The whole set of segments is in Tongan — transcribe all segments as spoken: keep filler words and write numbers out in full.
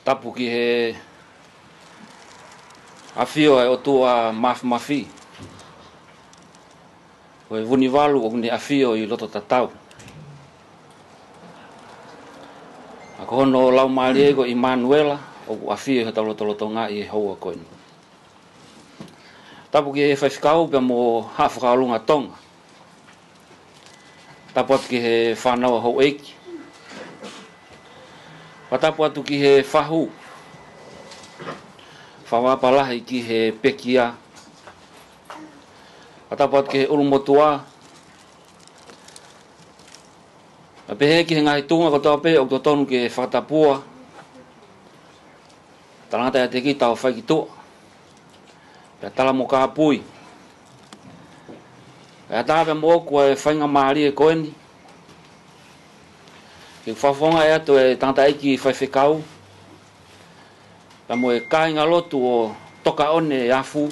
Tapu ki he ʻafio ʻa e ʻOtua Mafimafi, ko e Vunivalu ʻoku ne ʻafio ʻi loto tatau. ʻA ko hono Laumālie ko ʻImanuela ʻoku ʻafio ʻi hotau lotolotonga ʻi he houa ko eni. Tapu ki he faifekau pea mo Haʻa Fakaʻolunga Tonga. Tapu atu ki he fānau ʻa houʻeiki. Pea tapu atu ki he fahu. Fakatapu lahi ki he pekia. Pea tapu atu ki he ʻulumotuʻa. Pea pehē ki he ngaahi tuʻunga kotoa pē ʻoku totonu ke fakatapua. Talangata ʻiate kita ʻo fai ki tuʻa. Pea tala mo kāpui. Pea tā pea mo ʻoku ʻa e faingamālie ko eni. Ke fakafofongaʻi atu e tangataʻeiki faifekau. Pea mo e kāingalotu ʻo Tokaʻone ʻi Afu.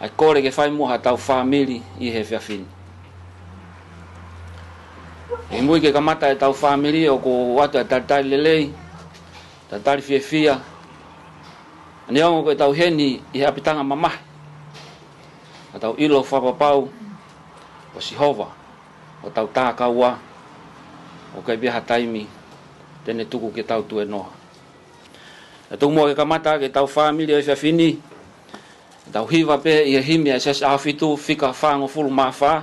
ʻA e kole ke fai mo haʻatau fāmili ʻi he efiafi ni. ʻI muʻa ke kamata ʻetau fāmili ʻoku ʻoatu ʻa e talitali lelei, talitali fiefia. Neongo ko ʻetau ʻi heni ʻi he ʻapitanga mamahi. Ka tau ʻilo fakapapau ʻo Sihova, ʻo tau takaua, ʻoku ʻikai pē ha taimi te ne tuku ke tau tuēnoa. Pea tuku muʻa ke kamata ʻaki ʻetau fāmili ʻo e efiafi ni, ʻetau hiva pē ʻi he himi ʻa e Siasi ʻAhofitu fika fāngofulu mā fā.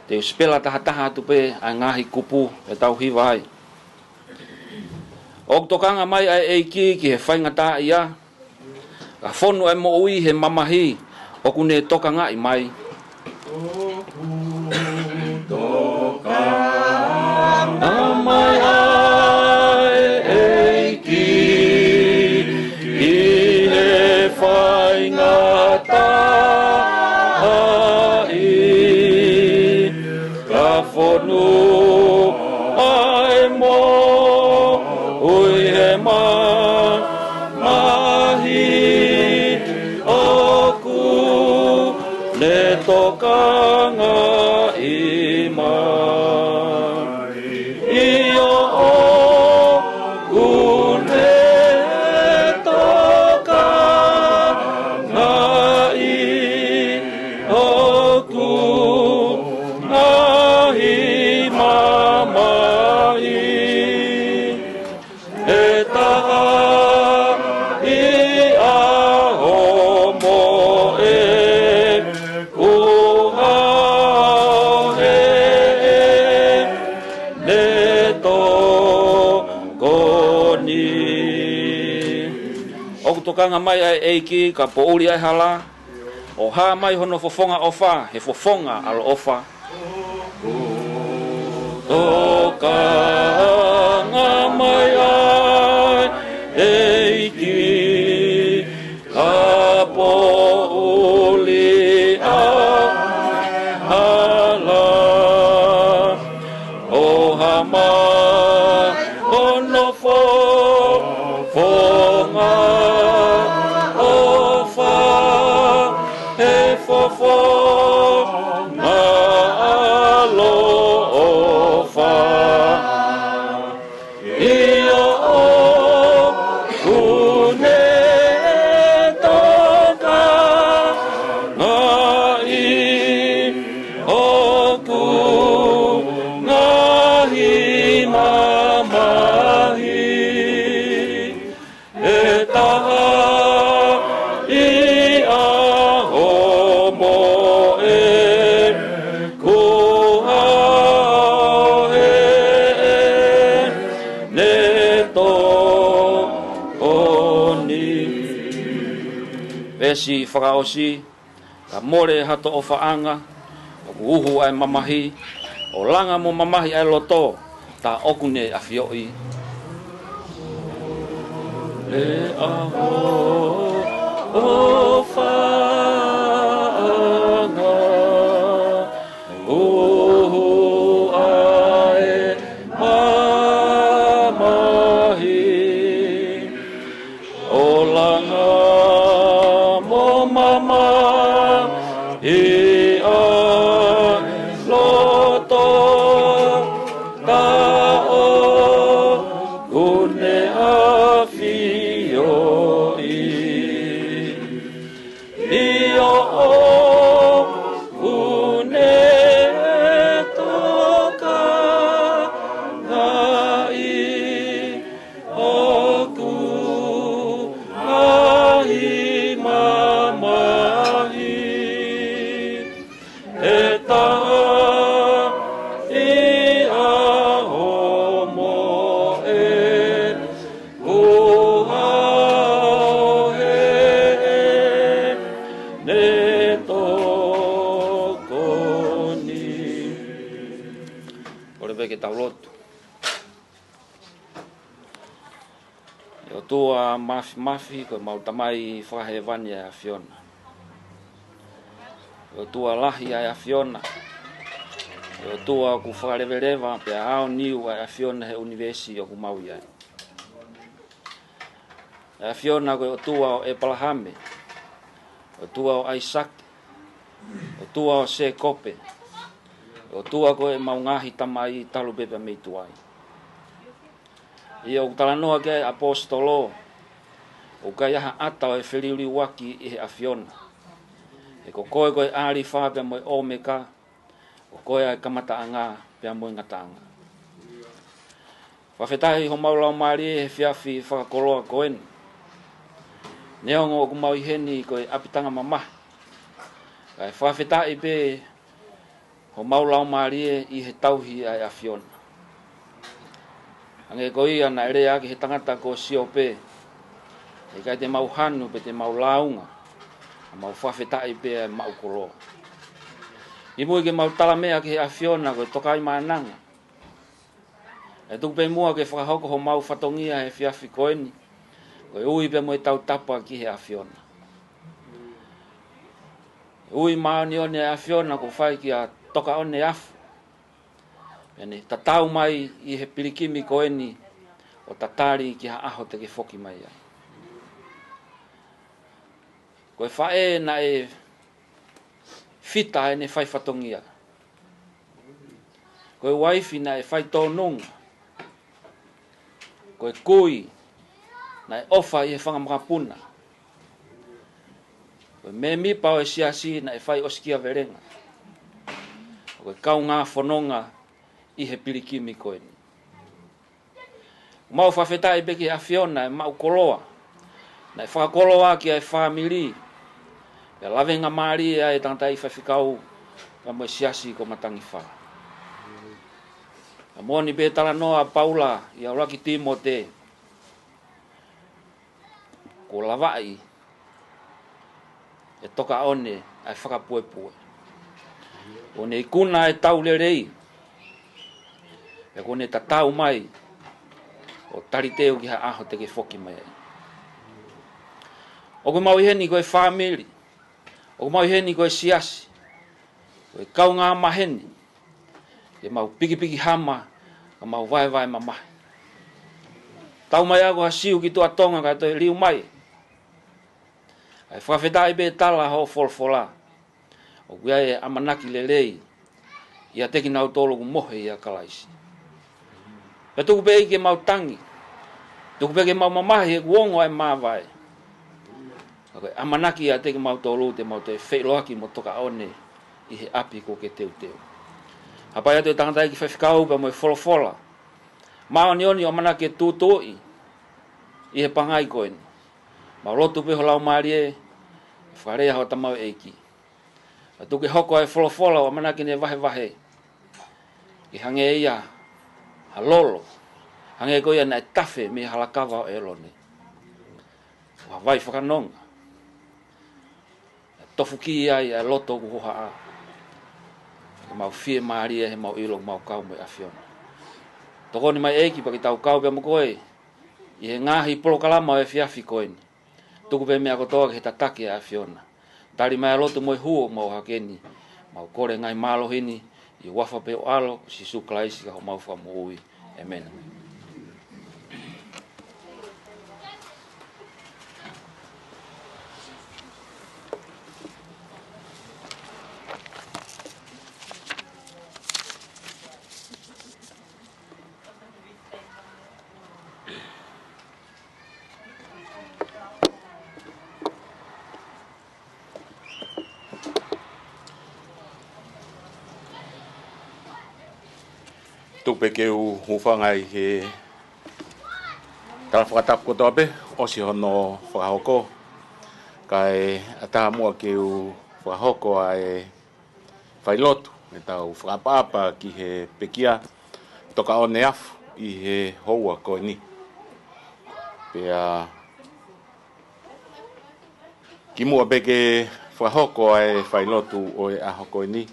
Te u sipela tahataha atu pē ʻa e ngaahi kupu ʻe tau hiva ai. ʻOku tokanga mai ʻa e ʻEiki ki he faingataʻaʻia, ka fonu ʻa e moʻui he mamahi ʻoku ne tokangaʻi mai. Tokanga mai ʻa e ʻEiki ki he faingataʻaʻia, ka fonu ʻa e moʻui he mamahi ʻoku ne tokangaʻi mai. ʻIo, ʻoku ne tokangaʻi hoku ngaahi mamahi. ʻE taha ʻi ʻaho mo ʻeku ʻaho heʻene tokoni. ʻOku tokanga mai ʻa e ʻEiki ka poʻuli ʻa e hala, ʻo hā mai hono fofonga ʻofa, he fofonga ʻaloʻofa. Tokanga mai ʻa e ʻEiki ka poʻuli ʻa e hala, ʻo hā mai hono fofonga ʻofa, he fofonga ʻaloʻofa. ʻIo, ʻoku ne tokangaʻi hoku ngaahi mamahi. ʻE taha ʻi ʻaho mo ʻeku ʻaho heʻene tokoni. Veesi fakaʻosi. Ka mole hato ʻofaʻanga, ʻoku uhu ʻa e mamahi, ʻo langa mo mamahi ʻa e loto, tā ʻoku ne ʻafioʻi. Mole hato ʻofaʻanga, uhu ʻa e mamahi, ʻo langa mo mamahi ʻa e loto, tā ʻoku ne Pea ke tau lotu. ʻE ʻOtua Māfimafi, ko ʻemau Tamai Fakahēvani ʻa e ʻAfiona. ʻE ʻOtua lahi ʻa e ʻAfiona. ʻE ʻOtua ʻoku fakaleveleva pea aoniu ʻa e ʻAfiona he ʻunivēsi ʻoku mau ʻi ai. ʻE ʻAfiona, ko e ʻOtua ʻo ʻĒpalahame, ʻOtua ʻo ʻAisake, ʻOtua ʻo Sēkope, ʻOtua ko ʻemau ngaahi tamai talu pē pea mei tuai. ʻA ia ʻoku talanoa ki ai ʻa e ʻaposetolo, ʻoku ʻikai ha ʻata ʻo e feliuliuaki ʻi he ʻAfiona. He ko koe ko e ʻĀlifa pea mo e ʻŌmeka, ko koe ʻa e kamataʻanga pea mo e ngataʻanga. Fakafetaʻi homau laumālie he efiafi fakakoloa ko eni. Neongo ʻoku mau ʻi heni ko e ʻapitanga mamahi, kae fakafetaʻi pē homau laumālie ʻi he tauhi ʻa e ʻAfiona. Hangē ko ia naʻe lea ʻaki he tangata ko Siope, ʻe ʻikai te mau hanu pe te mau lāunga, ka mau fakafetaʻi pē ʻa e maʻu koloa. ʻI muʻa ke mau tala meʻa ki he ʻAfiona ko e Tokaimaʻananga, ʻe tuku pē muʻa ke fakahoko homau fatongia he efiafi ko eni, ko e ui pea mo e tautapa ki he ʻAfiona. Ui māʻoniʻoni ʻa e ʻAfiona kuo fai kia Tokaʻoneafu, pea ne tatau mai ʻi he pilikimi ko eni ʻo tatali ki ha ʻaho te ke foki mai ai. Ko e faʻē naʻe fita ʻene fai fatongia. Ko e uaifi naʻe fai tōnunga. Ko e kui naʻe ʻofa ʻi he fanga makapuna. Ko e mēmipa ʻo e siasi naʻe fai ʻosikiavelenga. Ko e kaungā fononga ʻi he pilikimi ko eni. Mau fakafetaʻi pē ki he ʻAfiona ʻa e maʻu koloa naʻe fakakoloa ki ai e fāmili, pea lavengamālie ai e tangataʻeiki faifekau pea mo e siasi ko Matangi Fā. Ka moʻoni pē talanoa ʻa Paula ʻi he ʻuluaki Tīmote, kuo lavaʻi ʻe Tokaʻone ʻa e fakapuepue. Kuo ne ikuna ʻa e tau lelei, pea kuo ne tatau mai ʻo taliteu ki ha ʻaho te ke foki mai ai. ʻOku mau ʻi heni ko e fāmili, ʻoku mau ʻi heni ko e siasi, ko e kaungā maheni, ke mau pikipiki hama, ka mau vaevae mamahi. Tau mai ʻa ko ha Siu ki Tuʻa Tonga kae toe liu mai. ʻA e fakafetaʻi pē tala hoʻo folofola, ʻoku ʻi ai e ʻamanaki lelei ʻiate kinautolu ʻoku mohe ʻia Kalaisi. Pea tuku pē ke mau tangi, tuku pē ke mau mamahi he kuo ongo ʻa e māvae. Ka ko e ʻamanaki ʻiate kimautolu te mau toe feʻiloaki mo Tokaʻone ʻi he ʻapi kuo ke teuteu. Hapai atu e tangataʻeiki faifekau pea mo e folofola māʻoniʻoni ʻoku ʻamanaki ke tūtuuʻi ʻi he pangai ko eni. Mau lotu pē ho Laumālie, fakalea ho tamaioʻeiki. Ka tuku ke hoko ʻa e folofola ʻoku ʻamanaki ne vahevahe, ke hangē ia ha lolo, hangē ko ia naʻe tafe mei he halakava ʻo ʻElone. Ko ha vai fakanonga, ʻe tofuki ai ʻa e loto ʻoku hohaʻa. Ke mau fiemālie he mau ʻilo ʻoku mau kau mo e ʻAfiona. Tokoni mai ʻEiki pea ke tau kau pea mo koe ʻi he ngaahi polokalama ʻo e efiafi ko eni. Tuku pē meʻa kotoa ki he tataki ʻa e ʻAfiona. Tali mai ʻa e lotu mo e hū ʻoku mau ʻohake ni. Mau kole ngaahi mālohi ni ʻi he huafa pē ho ʻAlo ko Sīsū Kalaisi ko homau Fakamoʻui. ʻĒmeni. Tuku pē ke u hūfanga ʻi he tala fakatapu kotoa pē, ʻosi hono fakahoko. Kae ʻatā muʻa ke u fakahoko ʻa e failotu, ʻetau fakaʻapaʻapa ki he pekia Tokaʻoneafu ʻi he houa ko eni. Pea kimuʻa pē ke fakahoko ʻa e failotu ʻo e ʻaho ko eni,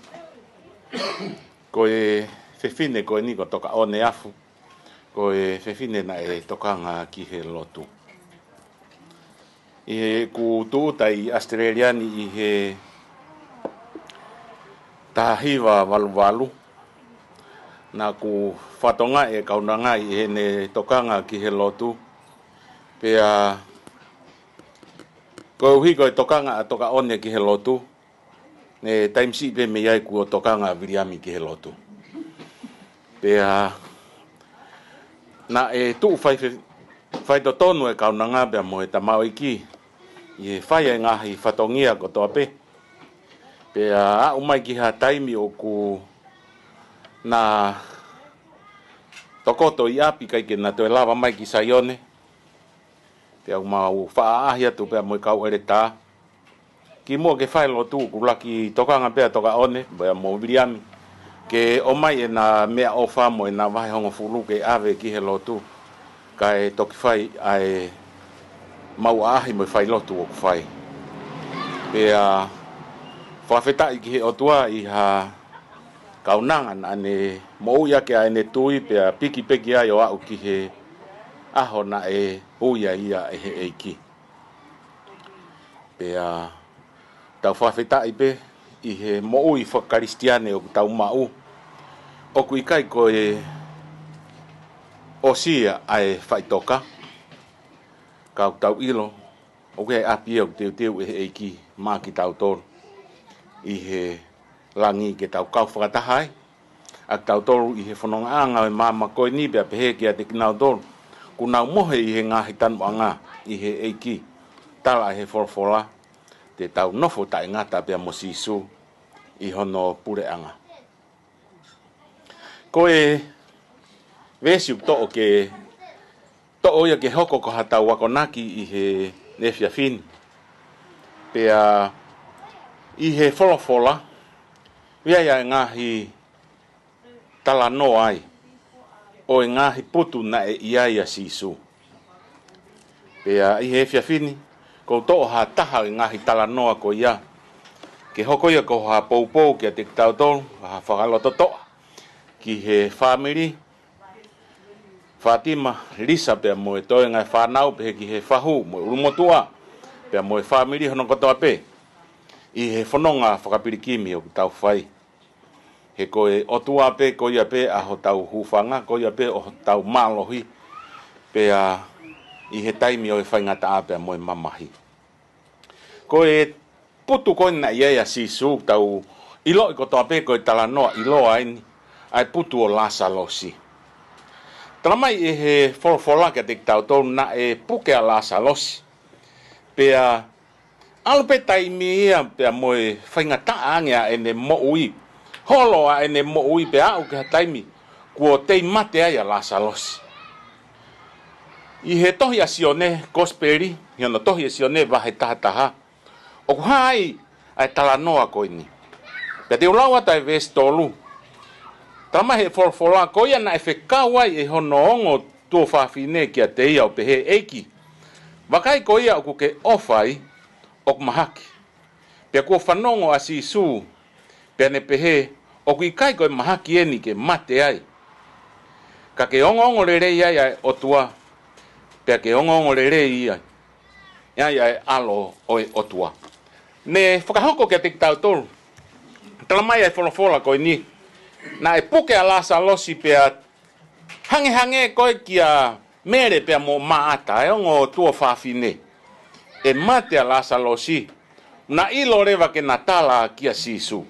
ko e fefine ko eni ko Tokaʻone Afu, ko e fefine naʻe tokanga ki he lotu. ʻI heʻeku tūʻuta ʻi ʻAositelēlia ni ʻi he taha hiva valu valu, naʻá ku fatongia e kaunanga ʻi heʻene tokanga ki he lotu. Pea koeʻuhi ko e tokanga ʻa Tokaʻone ki he lotu, ne taimi siʻi pē mei ai kuo tokanga ʻa Viliami ki he lotu. Pea naʻe tuʻu fai fe-, faitotonu e kaunanga pea mo e tamaioʻeiki ʻi he fai e ngaahi fatongia kotoa pē. Pea aʻu mai ki ha taimi ʻoku na tokoto ʻi ʻapi, ʻikai ke na toe lava mai ki Saione. Pea ʻoku mau faʻa ʻaʻahi atu pea mo e kau ʻeletā. Kimuʻa ke fai e lotu, ʻoku laki tokanga pē ʻa Tokaʻone pea mo Viliami ke ʻomai ʻena meʻaʻofa mo ʻena vahe hongofulu ke ʻave ki he lotu, kae toki fai ʻa e mau ʻaʻahi mo e fai lotu ʻoku fai. Pea fakafetaʻi ki he ʻOtua ʻi ha kaunanga naʻá ne moʻui ʻaki ʻa ʻene tui pea pikipiki ai ʻo aʻu ki he ʻaho naʻe ui ai ia ʻe he ʻEiki. Pea tau fakafetaʻi pē ʻi he moʻui fakakalisitiane ʻoku tau maʻu, ʻoku ʻikai ko e ʻosi ia ʻa e faʻitoka, ka ʻoku tau ʻilo ʻoku ʻi ai e ʻapi ia ʻoku teuteu ʻe he ʻEiki maʻa kitautolu ʻi he langi ke tau kau fakataha ai ʻa kitautolu ʻi he fonongaʻanga ʻo e maama ko eni, pea pehē kiate kinautolu ʻoku nau mohe ʻi he ngaahi tanuʻanga ʻi he ʻEiki. Tala ʻe he folofola, te tau nofo taʻengata pea mo Sīsū ʻi hono puleʻanga. Ko e veesi ʻoku toʻo ke, toʻo ia ke hoko ko haʻatau akonaki ʻi he efiafi ni. Pea ʻi he folofola, ʻoku ʻi ai ʻa e ngaahi talanoa ai ʻo e ngaahi putu naʻe ʻi ai ʻa Sīsū. Pea ʻi he efiafi ni, ʻoku ou toʻo ha taha ʻo e ngaahi talanoa ko ia ke hoko ia ko ha poupou kiate kitautolu, ha fakalototoʻa ki he fāmili Fātima, Lisa pea mo e toenga e fānau, pehē ki he fahu mo e ʻulumotuʻa pea mo e fāmili hono kotoa pē ʻi he fononga fakapilikimi ʻoku tau fai. He ko e ʻOtua pē, ko ia pē ʻa hotau hūfanga, ko ia pē ʻa hotau mālohi, pea ʻi he taimi ʻo e faingataʻa pea mo e mamahi. Ko e putu ko ē naʻe ʻi ai ʻa Sīsū, tau ʻiloʻi kotoa pē ko e talanoa ʻiloa eni ʻa e putu ʻo Lāsalosi. Tala mai ʻe he folofola kiate kitautolu naʻe puke ʻa Lāsalosi. Pea ʻalu pē taimi ia pea mo e faingataʻa ange ʻa ʻene moʻui. Holo ʻa ʻene moʻui pea aʻu ki ha taimi kuo tei mate ai ʻa Lāsalosi. ʻI he tohi ʻa Sione, Kosipeli, ʻi hono tohi ʻa Sione vahe taha taha, ʻoku hā ai ʻa e talanoa ko eni. Pea te u lau atu ʻa e veesi tolu. Tala mai ʻe he folofola, ko ia naʻe fekau ai ʻe hono ongo tuofāfine kiate ia ʻo pehē, ʻEiki, vakai ko ia ʻoku ke ʻofa ai, ʻoku mahaki. Pea kuo fanongo ʻa Sīsū, pea ne pehē, ʻoku ʻikai ko e mahaki eni ke mate ai, ka ke ongoongo lelei ai ʻa e ʻOtua, pea ke ongoongo lelei ai, ai ʻa e ʻAlo ʻo e ʻOtua. Ne fakahoko kiate kitautolu, tala mai ʻa e folofola ko eni, naʻe puke ʻa Lāsalosi pea hangehangē ko ē kia Mele pea mo Maʻata, e ongo tuofāfine. ʻE mate ʻa Lāsalosi, na ʻilo leva ke na tala kia Sīsū.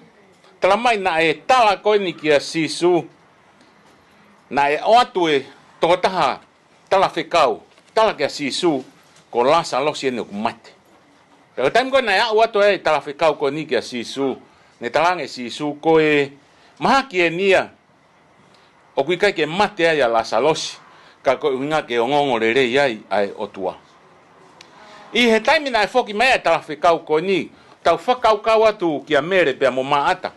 Tala mai naʻe tala ko eni kia Sīsū, naʻe ʻoatu e tokotaha talafekau, tala kia Sīsū, ko Lāsalosi eni ʻoku mate. Pea ko e taimi ko ē naʻe aʻu atu ai e talafekau ko eni kia Sīsū, ne talaange ʻe Sīsū, ko e mahaki eni ia, ʻoku ʻikai ke mate ai ʻa Lāsalosi, ka ko e ʻuhinga ke ongoongo lelei ai ʻa e ʻOtua. ʻI he taimi naʻe foki mai ai e talafekau ko eni, tau fakakaukau atu kia Mele pea mo Maʻata.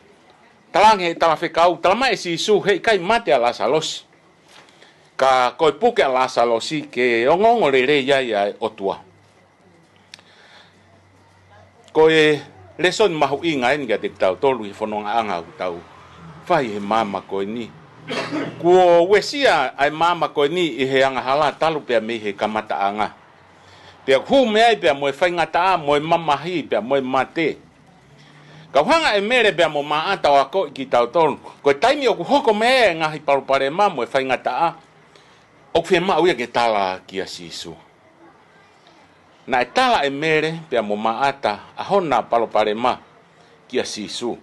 Talaange ʻe he talafekau, tala mai ʻe Sīsū, heʻikai mate ʻa Lāsalosi, ka ko e puke ʻa Lāsalosi ke ongoongo lelei ai ʻa e ʻOtua. Ko e lēsoni mahuʻinga eni kiate kitautolu ʻi he fonongaʻanga ʻoku tau fai he maama ko eni. Kuo uesia ʻa e maama ko eni ʻi he angahala talu pea mei he kamataʻanga. Pea hū mei ai pea mo e faingataʻa, mo e mamahi, pea mo e mate. Ka ʻoku hanga ʻe Mele pea mo Maʻata ʻo akoʻi kitautolu, ko e taimi ʻoku hoko mei ai e ngaahi palopalema mo e faingataʻa, ʻoku fiemaʻu ia ke tala kia Sīsū. Naʻe tala ʻe Mele pea mo Maʻata ʻa hona palopalema kia Sīsū.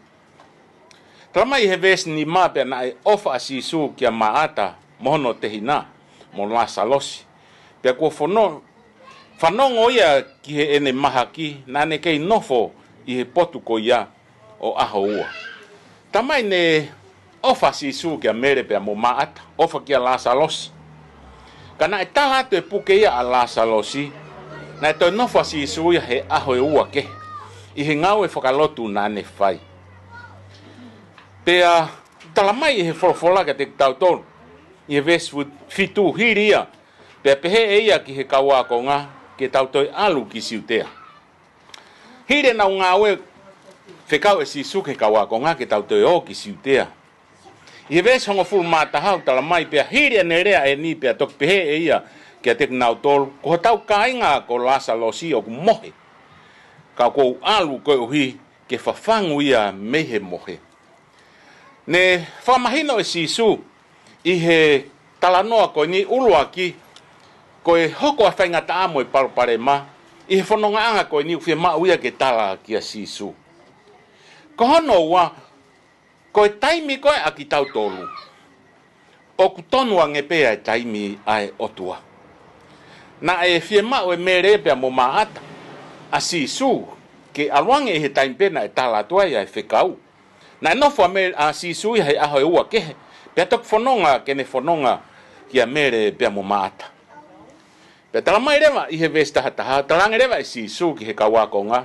Tala mai he veesi nima pea naʻe ʻofa ʻa Sīsū kia Maʻata mo hono tehina, mo Lāsalosi. Pea kuo fono-, fanongo ia ki heʻene mahaki, naʻa ne kei nofo ʻi he potu ko ia ʻo ʻaho ua. Tala mai ne ʻofa ʻa Sīsū kia Mele pea mo Maʻata, ʻofa kia Lāsalosi. Ka naʻe tala atu e puke ia ʻa Lāsalosi, naʻe toe nofo ʻa Sīsū ia he ʻaho ʻe ua kehe, ʻi he ngāue fakalotu naʻa ne fai. Pea tala mai ʻe he folofola kiate kitautolu, ʻi he veesi fu-, fitu hili ia, pea pehē ʻe ia ki he kau ākonga ke tau toe ʻalu ki Siutea. Hili ʻenau ngāue, fekau ʻe Sīsū ki he kau ākonga ke tau toe ō ki Siutea. ʻI he veesi hongofulu mā taha ʻoku tala mai pea hili ʻene lea eni pea toki pehē ʻe ia kiate kinautolu, ko hotau kāinga ko Lāsalosi ʻoku mohe. Ka ʻoku ou ʻalu koeʻuhi ke fafangu ia mei he mohe. Ne fakamahino ʻe Sīsū ʻi he talanoa ko eni ʻuluaki, ko e hoko ʻa e faingataʻa mo e palopalema, ʻi he fonongaʻanga ko eni ʻoku fiemaʻu ia ke tala kia Sīsū. Ko hono ua, ko e taimi ko ē ʻa kitautolu, ʻoku tonu ange pē ʻa e taimi ʻa e ʻOtua. Naʻe fiemaʻu ʻe Mele pea mo Maʻata ʻa Sīsū ke ʻalu ange ʻi he taimi pē naʻe tala atu ai ʻa e fekau. Naʻe nofo ʻa Mele, ʻa Sīsū ia he ʻaho ʻe ua kehe, pea toki fononga ke ne fononga kia Mele pea mo Maʻata. Pea tala mai leva ʻi he veesi taha taha, tala ange leva ʻe Sīsū ki he kau ākonga,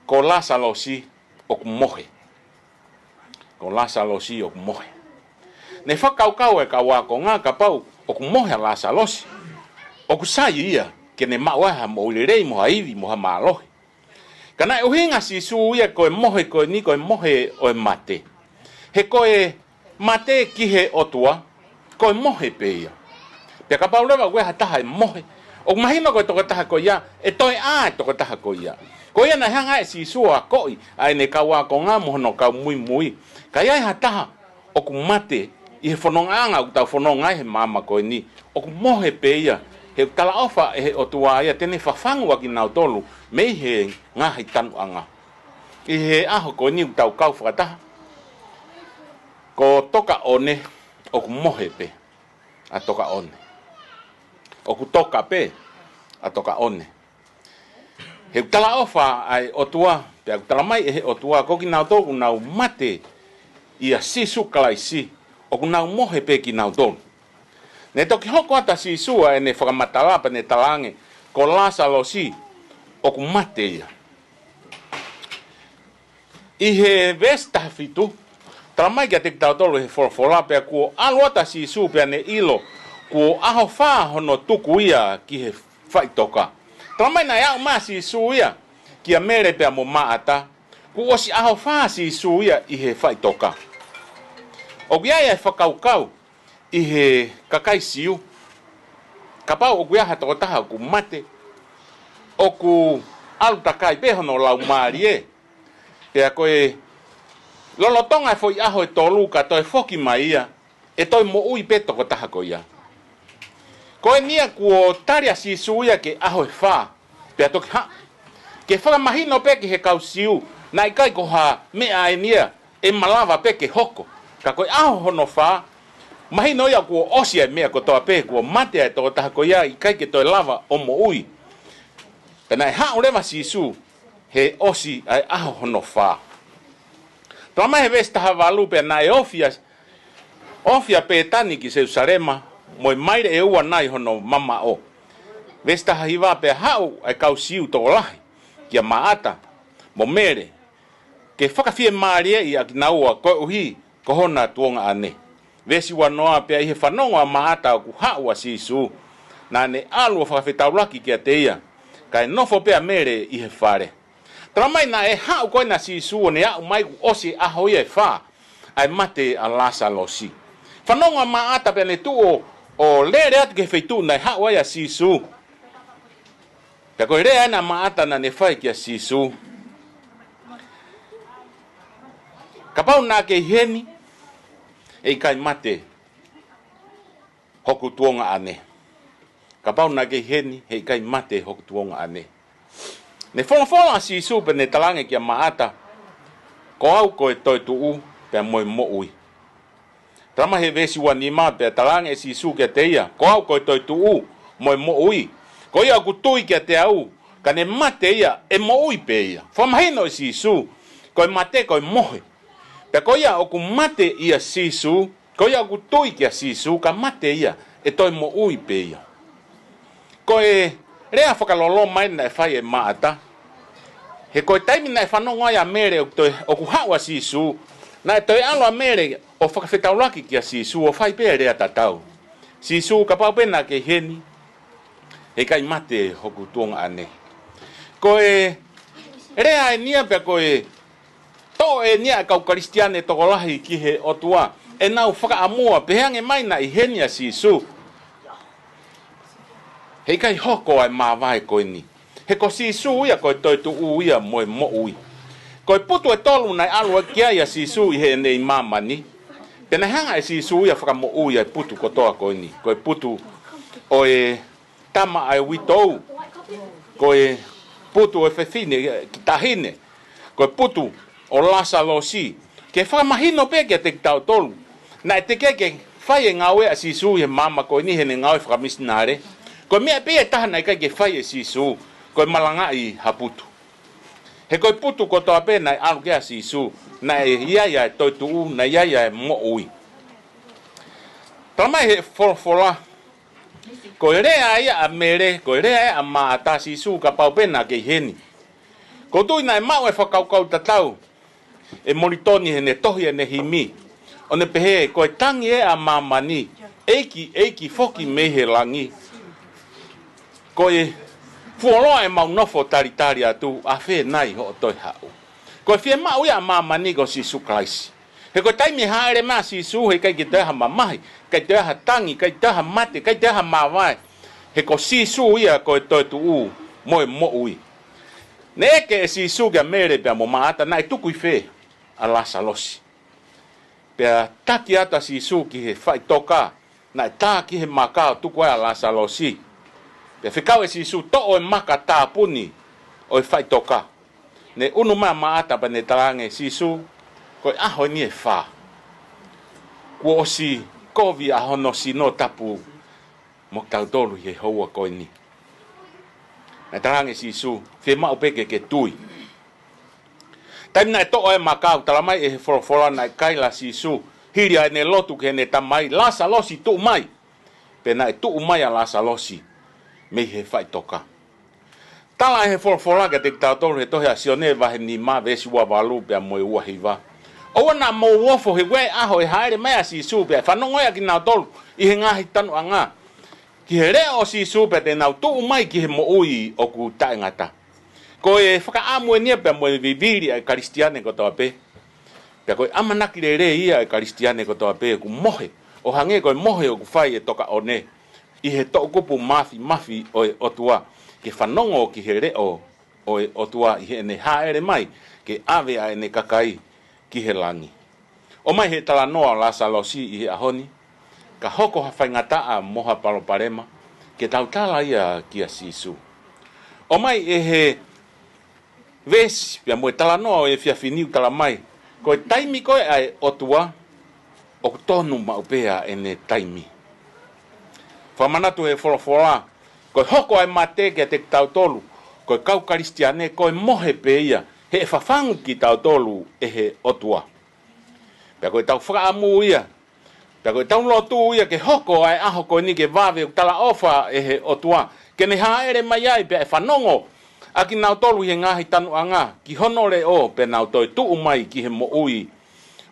ko Lāsalosi ʻoku mohe. Ko Lāsalosi ʻoku mohe. Ne fakakaukau e kau ākonga kapau ʻoku mohe ʻa Lāsalosi, ʻoku sai ia ke ne maʻu ai ha moʻui lelei mo ha ivi mo ha mālohi. Ka naʻe ʻuhinga Sīsū ia ko e mohe ko eni ko e mohe ʻo e mate. He ko e mate ki he ʻOtua, ko e mohe pē ia. Pea kapau leva ʻoku ʻi ai ha taha ʻe mohe, ʻoku mahino ko e tokotaha ko ia ʻe toe ʻā e tokotaha ko ia. Ko ia naʻe hanga ai ʻe Sīsū ʻo akoʻi ʻa ʻene kau ākonga mo hono kau muimui. Ka ʻi ai ha taha ʻoku mate ʻi he fonongaʻanga ʻoku tau fononga ai he maama ko eni, ʻoku mohe pē ia. He ʻoku talaʻofa ʻe he ʻOtua ia te ne fafangu ʻa kinautolu mei he ngaahi tanuʻanga. ʻI he ʻaho ko eni ʻoku tau kau fakataha, ko Tokaʻone ʻoku mohe pē ʻa Tokaʻone. ʻOku toka pē ʻa Tokaʻone. He ʻoku talaʻofa ʻa e ʻOtua, pea ʻoku tala mai ʻe he ʻOtua ko kinautolu ʻoku nau mate ʻia Sīsū Kalaisi, ʻoku nau mohe pē kinautolu. Ne toki hoko atu ʻa Sīsū ʻa ʻene fakamatala pea ne tala ange, ko Lāsalosi ʻoku mate ia. ʻI he veesi taha fitu, tala mai kiate kitautolu ʻe he folofola pea kuo ʻalu atu ʻa Sīsū pea ne ʻilo, kuo ʻaho fā hono tuku ia ki he faʻitoka. Tala mai naʻe aʻu mai ʻa Sīsū ia kia Mele pea mo Maʻata, kuo ʻosi ʻaho fā ʻa Sīsū ia ʻi he faʻitoka. ʻOku ʻi ai ʻa e fakakaukau ʻi he kakai Siu, kapau ʻoku ʻi ai ha tokotaha ʻoku mate, ʻoku ʻalu takai pē hono laumālie. Pea ko e lolotonga e foʻi ʻaho ʻe tolu ka toe foki mai ia, ʻe toe moʻui pē tokotaha ko ia. Ko eni ia kuo tali ʻa Sīsū ia ke ʻaho ʻe fā, pea toki haʻu. Ke fakamahino pē ki he kau Siu, naʻe ʻikai ko ha meʻa eni ia ʻe malava pē ke hoko. Ka ko e ʻaho hono fā, mahino ia kuo ʻosi ʻa e meʻa kotoa pē, kuo mate ʻa e tokotaha ko ia, ʻikai ke toe lava ʻo moʻui. Pea naʻe haʻu leva ʻa Sīsū he ʻosi ʻa e ʻaho hono fā. Tala mai he veesi taha valu pea naʻe ofi ʻa, ofi ʻa Pētani ki Selūsalema, mo e maile ʻe ua nai hono mamaʻo. Veesi taha hiva pea haʻu ʻa e kau Siu tokolahi kia Maʻata mo Mele, ke fakafiemālieʻi ʻa kinaua koeʻuhi ko hona tuongaʻane. Veesi ua noa pea ʻi he fanongo ʻa Maʻata ʻoku haʻu ʻa Sīsū, naʻa ne ʻalu ʻo fakafetaulaki kiate ia, kae nofo pē ʻa Mele ʻi he fale. Tala mai naʻe haʻu ko ena ʻa Sīsū ʻo ne aʻu mai kuo ʻosi e ʻaho ia ʻe fā ʻa e mate ʻa Lāsalosi. Fanongo ʻa Maʻata pea ne tuʻu ʻo, ʻo lele atu ki he feituʻu naʻe haʻu ai ʻa Sīsū. Pea ko e lea ena ʻa Maʻata naʻa ne fai kia Sīsū: Kapau naʻa ke ʻi heni, ʻe ʻikai mate hoku tuongaʻane. Kapau naʻa ke ʻi heni, he ʻikai mate hoku tuongaʻane. Ne folofola ʻa Sīsū pea ne talaange kia Maʻata: Ko au ko e toetuʻu pea mo e moʻui. Talamai he veesi ua nima: Pea talaange ʻe Sīsū kiate ia: Ko au ko e toetuʻu mo e moʻui. Ko ia ʻoku tui kiate au, ka ne mate ia, ʻe moʻui pē ia. Fakamahino ʻe Sīsū ko e mate ko e mohe. Pea ko ia ʻoku mate ʻia Sīsū, ko ia ʻoku tui kia Sīsū, ka mate ia, ʻe toe moʻui pē ia. Ko e lea fakaloloma ena naʻe fai ʻe Maʻata. He ko e taimi naʻe fanongo ai ʻa Mele ʻoku toe, ʻoku haʻu ʻa Sīsū, naʻe toe ʻalu ʻa Mele ʻo fakafetaulaki kia Sīsū ʻo fai pē lea tatau: Sīsū, kapau pē naʻa ke ʻi heni, he ʻikai mate hoku tuongaʻane. Ko e lea eni ia pea ko e toʻo eni ia ʻa e kau Kalisitiane tokolahi ki he ʻOtua, ʻenau fakaʻamua, pehē ange mai naʻe ʻi heni ʻa Sīsū, he ʻikai hoko ʻa e māvae ko eni. He ko Sīsū ia ko e toetuʻu ia mo e moʻui. Ko e putu ʻe tolu naʻe ʻalu ki ai ʻa Sīsū ʻi heʻene ʻi māmani. Pea naʻe hanga ʻe Sīsū ia ʻo fakamoʻui ʻa e putu kotoa ko eni. Ko e putu ʻo e tama ʻa e uitou, ko e putu ʻo e fefine ki taʻahine, ko e putu ʻo Lāsalosi. Ke fakamahino pē kiate kitautolu, naʻe teʻeki ke fai e ngāue ʻa Sīsū ʻi he māmani ko eni heʻene ngāue fakamisinale. Ko e meʻa pē ia ʻe taha naʻe ʻikai ke fai ʻe Sīsū, ko e malangaʻi ha putu. He ko e putu kotoa pē naʻe ʻalu ki ai ʻa Sīsū, naʻe ʻi ai ʻa e toetuʻu, naʻe ʻi ai ʻa e moʻui. Talamai he folofola, ko e lea ia ʻa Mele, ko e lea ia ʻa Maʻata: Sīsū, kapau pē naʻa ke ʻi heni. ʻOku ou tui naʻe maʻu e fakakaukau tatau ʻe Molitoni heʻene tohi ʻene himi, ʻo ne pehē: Ko e tangi ē ʻa māmani, ʻEiki, ʻEiki, foki mei he langi. Ko e fuoloa ʻemau nofo talitali atu, ʻafē nai hoʻo toe haʻu. Ko e fiemaʻu ia ʻa māmani ko Sīsū Kalaisi. He ko e taimi ʻe hāʻele mai ai ʻa Sīsū, he ʻikai ke toe ʻi ai ha mamahi, ʻikai toe ʻi ai ha tangi, ʻikai toe ʻi ai ha mate, ʻikai toe ʻi ai ha māvae. He ko Sīsū ia ko e toetuʻu mo e moʻui. Ne ʻeke ʻe Sīsū kia Mele pea mo Maʻata naʻe tuku ʻi fē ʻa Lāsalosi. Pea taki atu ʻa Sīsū ki he faʻitoka naʻe tā ki he maka ʻo tuku ai ʻa Lāsalosi. Pea fekau ʻe Sīsū toʻo e maka tāpuni ʻo e faʻitoka. Ne ʻunu mai ʻa Maʻata pea ne talaange: Sīsū, ko e ʻaho eni ʻe fā kuo ʻosi kovi ʻa hono sino tapu mo kitautolu ʻi he houa ko eni. Naʻe talaange ʻe Sīsū: Fiemaʻu pē ke ke tui. Taimi naʻe toʻo ai e maka, ʻoku talamai ʻe he folofola naʻe kaila ʻa Sīsū, hili ʻa ʻene lotu ki heʻene Tamai: Lāsalosi, tuʻu mai. Pea naʻe tuʻu mai ʻa Lāsalosi mei he faʻitoka. Tala ʻe he folofola kiate kitautolu he tohi ʻa Sione vahe nima veesi ua valu pea mo e ua hiva: ʻOua naʻa mou ofo, he ʻoku ʻi ai e ʻaho ʻe hāʻele mai ai ʻa Sīsū pea ʻe fanongo ai ʻa kinautolu ʻi he ngaahi tanuʻanga ki he leʻo ʻo Sīsū, pea te nau tuʻu mai ki he moʻui ʻoku taʻengata. Ko e fakaʻamu eni ia pea mo e vivili ʻa e Kalisitiane kotoa pē. Pea ko e ʻamanaki lelei ia ʻa e Kalisitiane kotoa pē ʻoku mohe, ʻo hangē ko e mohe ʻoku fai ʻe Tokaʻone ʻi he toʻukupu māfimafi ʻo e ʻOtua, ke fanongo ki he leʻo ʻo e ʻOtua ʻi heʻene hāʻele mai ke ʻave ʻa ʻene kakai ki he langi. ʻOmai he talanoa ʻo Lāsalosi ʻi he ʻaho ni, ka hoko ha faingataʻa mo ha palopalema, ke tau tala ia kia Sīsū. ʻOmai ʻe he veesi pea mo e talanoa ʻo e efiafi ni ʻoku talamai, ko e taimi ko ē ʻa e ʻOtua, ʻoku tonu maʻu pē ʻa ʻene taimi. Fakamanatu he folofola, ko e hoko ʻa e mate kiate kitautolu ko e kau Kalisitiane, ko e mohe pē ia, he ʻe fafangu kitautolu ʻe he ʻOtua. Pea ko ʻetau fakaʻamu ia, pea ko ʻetau lotu ia ke hoko ʻa e ʻaho ko eni ke vave, ʻoku talaʻofa ʻe he ʻOtua ke ne hāʻele mai ai pea ʻe fanongo ʻa kinautolu ʻi he ngaahi tanuʻanga ki hono leʻo, pea nau toe tuʻu mai ki he moʻui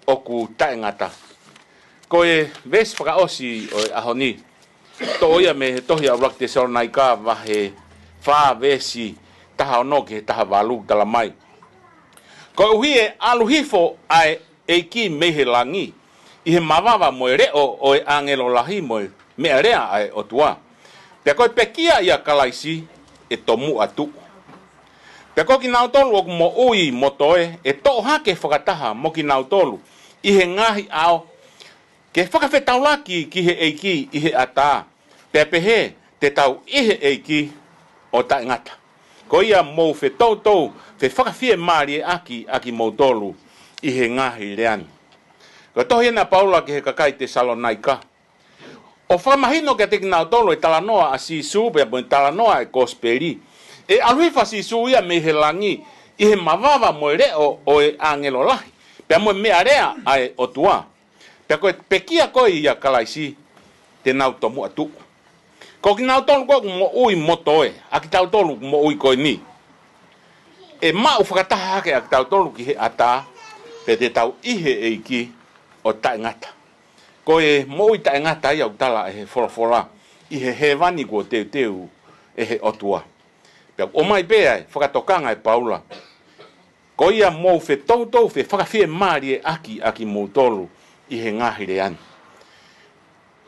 ʻoku taʻengata. Ko e veesi fakaʻosi ʻo e ʻaho ni, toʻo ia mei he tohi ʻa ʻuluaki Tesalonaika vahe fā veesi taha ono ki he taha valu, talamai: Koeʻuhi ʻe ʻalu hifo ʻa e ʻEiki mei he langi, ʻi he mavava mo e leʻo ʻo e ʻāngelo lahi mo e meʻalea ʻa e ʻOtua. Pea ko e pekia ʻia Kalaisi ʻe tomuʻa tuʻu. Pea ko kinautolu ʻoku moʻui mo toe, ʻe toʻo hake fakataha mo kinautolu ʻi he ngaahi ʻao, ke fakafetaulaki ki he ʻEiki ʻi he ʻatā, pea pehē te tau ʻi he ʻEiki ʻo taʻengata. Ko ia mou fetoutou fefakafiemālieʻaki ʻa kimoutolu ʻi he ngaahi lea ni. Ko e tohi ena ʻa Paula ki he kakai Tesalonaika, ʻo fakamahino kiate kinautolu e talanoa ʻa Sīsū pea mo e talanoa e kosipeli. ʻE ʻalu hifo ʻa Sīsū ia mei he langi ʻi he mavava mo e leʻo ʻo e ʻāngelo lahi, pea mo e meʻalea ʻa e ʻOtua. Pea ko e pekia ko ē ʻia Kalaisi te nau tomuʻa tuʻu. Ko kinautolu ko ē ʻoku moʻui mo toe, ʻa kitautolu ʻoku moʻui ko eni, ʻe maʻu fakataha hake ʻa kitautolu ki he ʻatā, pea te tau ʻi he ʻEiki ʻo taʻengata. Ko e moʻui taʻengata ia ʻoku tala ʻe he folofola ʻi he hēvani kuo teuteu ʻe he ʻOtua. Pea ʻomai pē ʻa e fakatokanga ʻe Paula, ko ia mou fetoutou fefakafiemālieʻaki ʻa kimoutolu ʻi he ngaahi lea ni.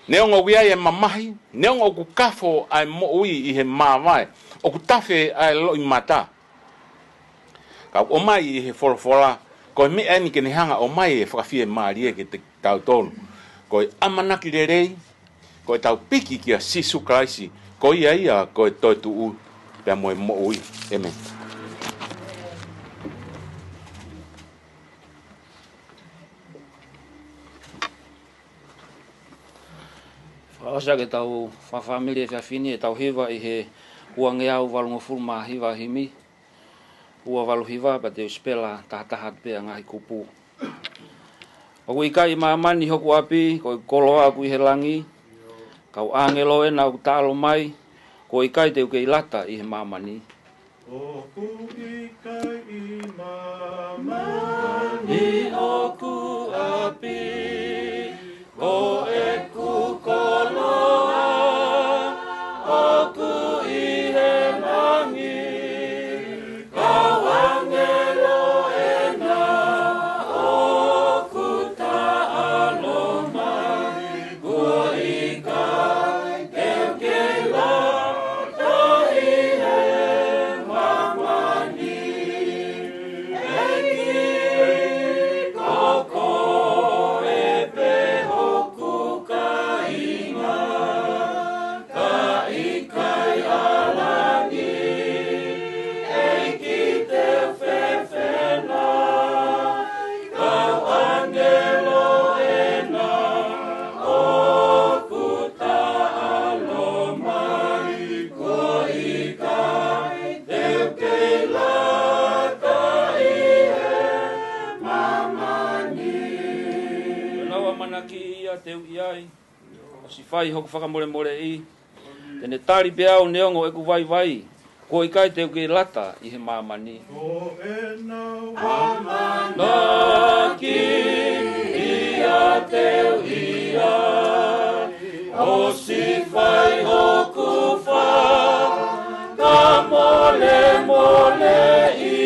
Neongo ʻoku ʻi ai e mamahi, neongo ʻoku kafo ʻa e moʻui ʻi he māvae, ʻoku tafe ʻa e loʻimata, ka ʻoku ʻomai ʻe he folofola, ko e meʻa eni ke ne hanga ʻo ʻomai e fakafiemālie kiate kitautolu. Ko e ʻamanaki lelei, ko ʻetau piki kia Sīsū Kalaisi, ko ia ia ko e toetuʻu pea mo e moʻui. ʻĒmeni. Fakaʻosi ʻaki ʻetau fakafāmili he efiafi ni, ʻetau hiva ʻi he uangeau valungofulu mā hiva himi, ua valu hiva, pea te u sipela tahataha pē ʻa e ngaahi kupu. ʻOku ʻikai ʻi māmani hoku ʻapi, ko e koloa ʻoku ʻi he langi, kau ʻāngelo ena ʻoku taʻalo mai, kuo ʻikai te u kei lata ʻi he māmani. ʻOku ʻikai ʻi māmani hoku ʻapi, ko ʻeku koloa ʻoku ʻi he langi, kau ʻāngelo ena ʻoku taʻalo mai, kuo ʻikai te u kei lata ʻi he māmani. ʻEiki, ko koe pē hoku kāinga, ka ʻikai ʻa langi, ʻEiki, te u fefenai, kau ʻāngelo ena ʻoku taʻalo mai, kuo ʻikai te u kei lata ʻi he māmani. Ko ʻenau ʻamanaki ia te u ʻi ai, ʻosi fai hoku fakamolemoleʻi, te ne tali pē au neongo ʻeku vaivai, kuo ʻikai te u kei lata ʻi he māmani. Ko ʻenau ʻamanaki ia te u ʻi ai, ʻosi fai hoku fakamolemoleʻi,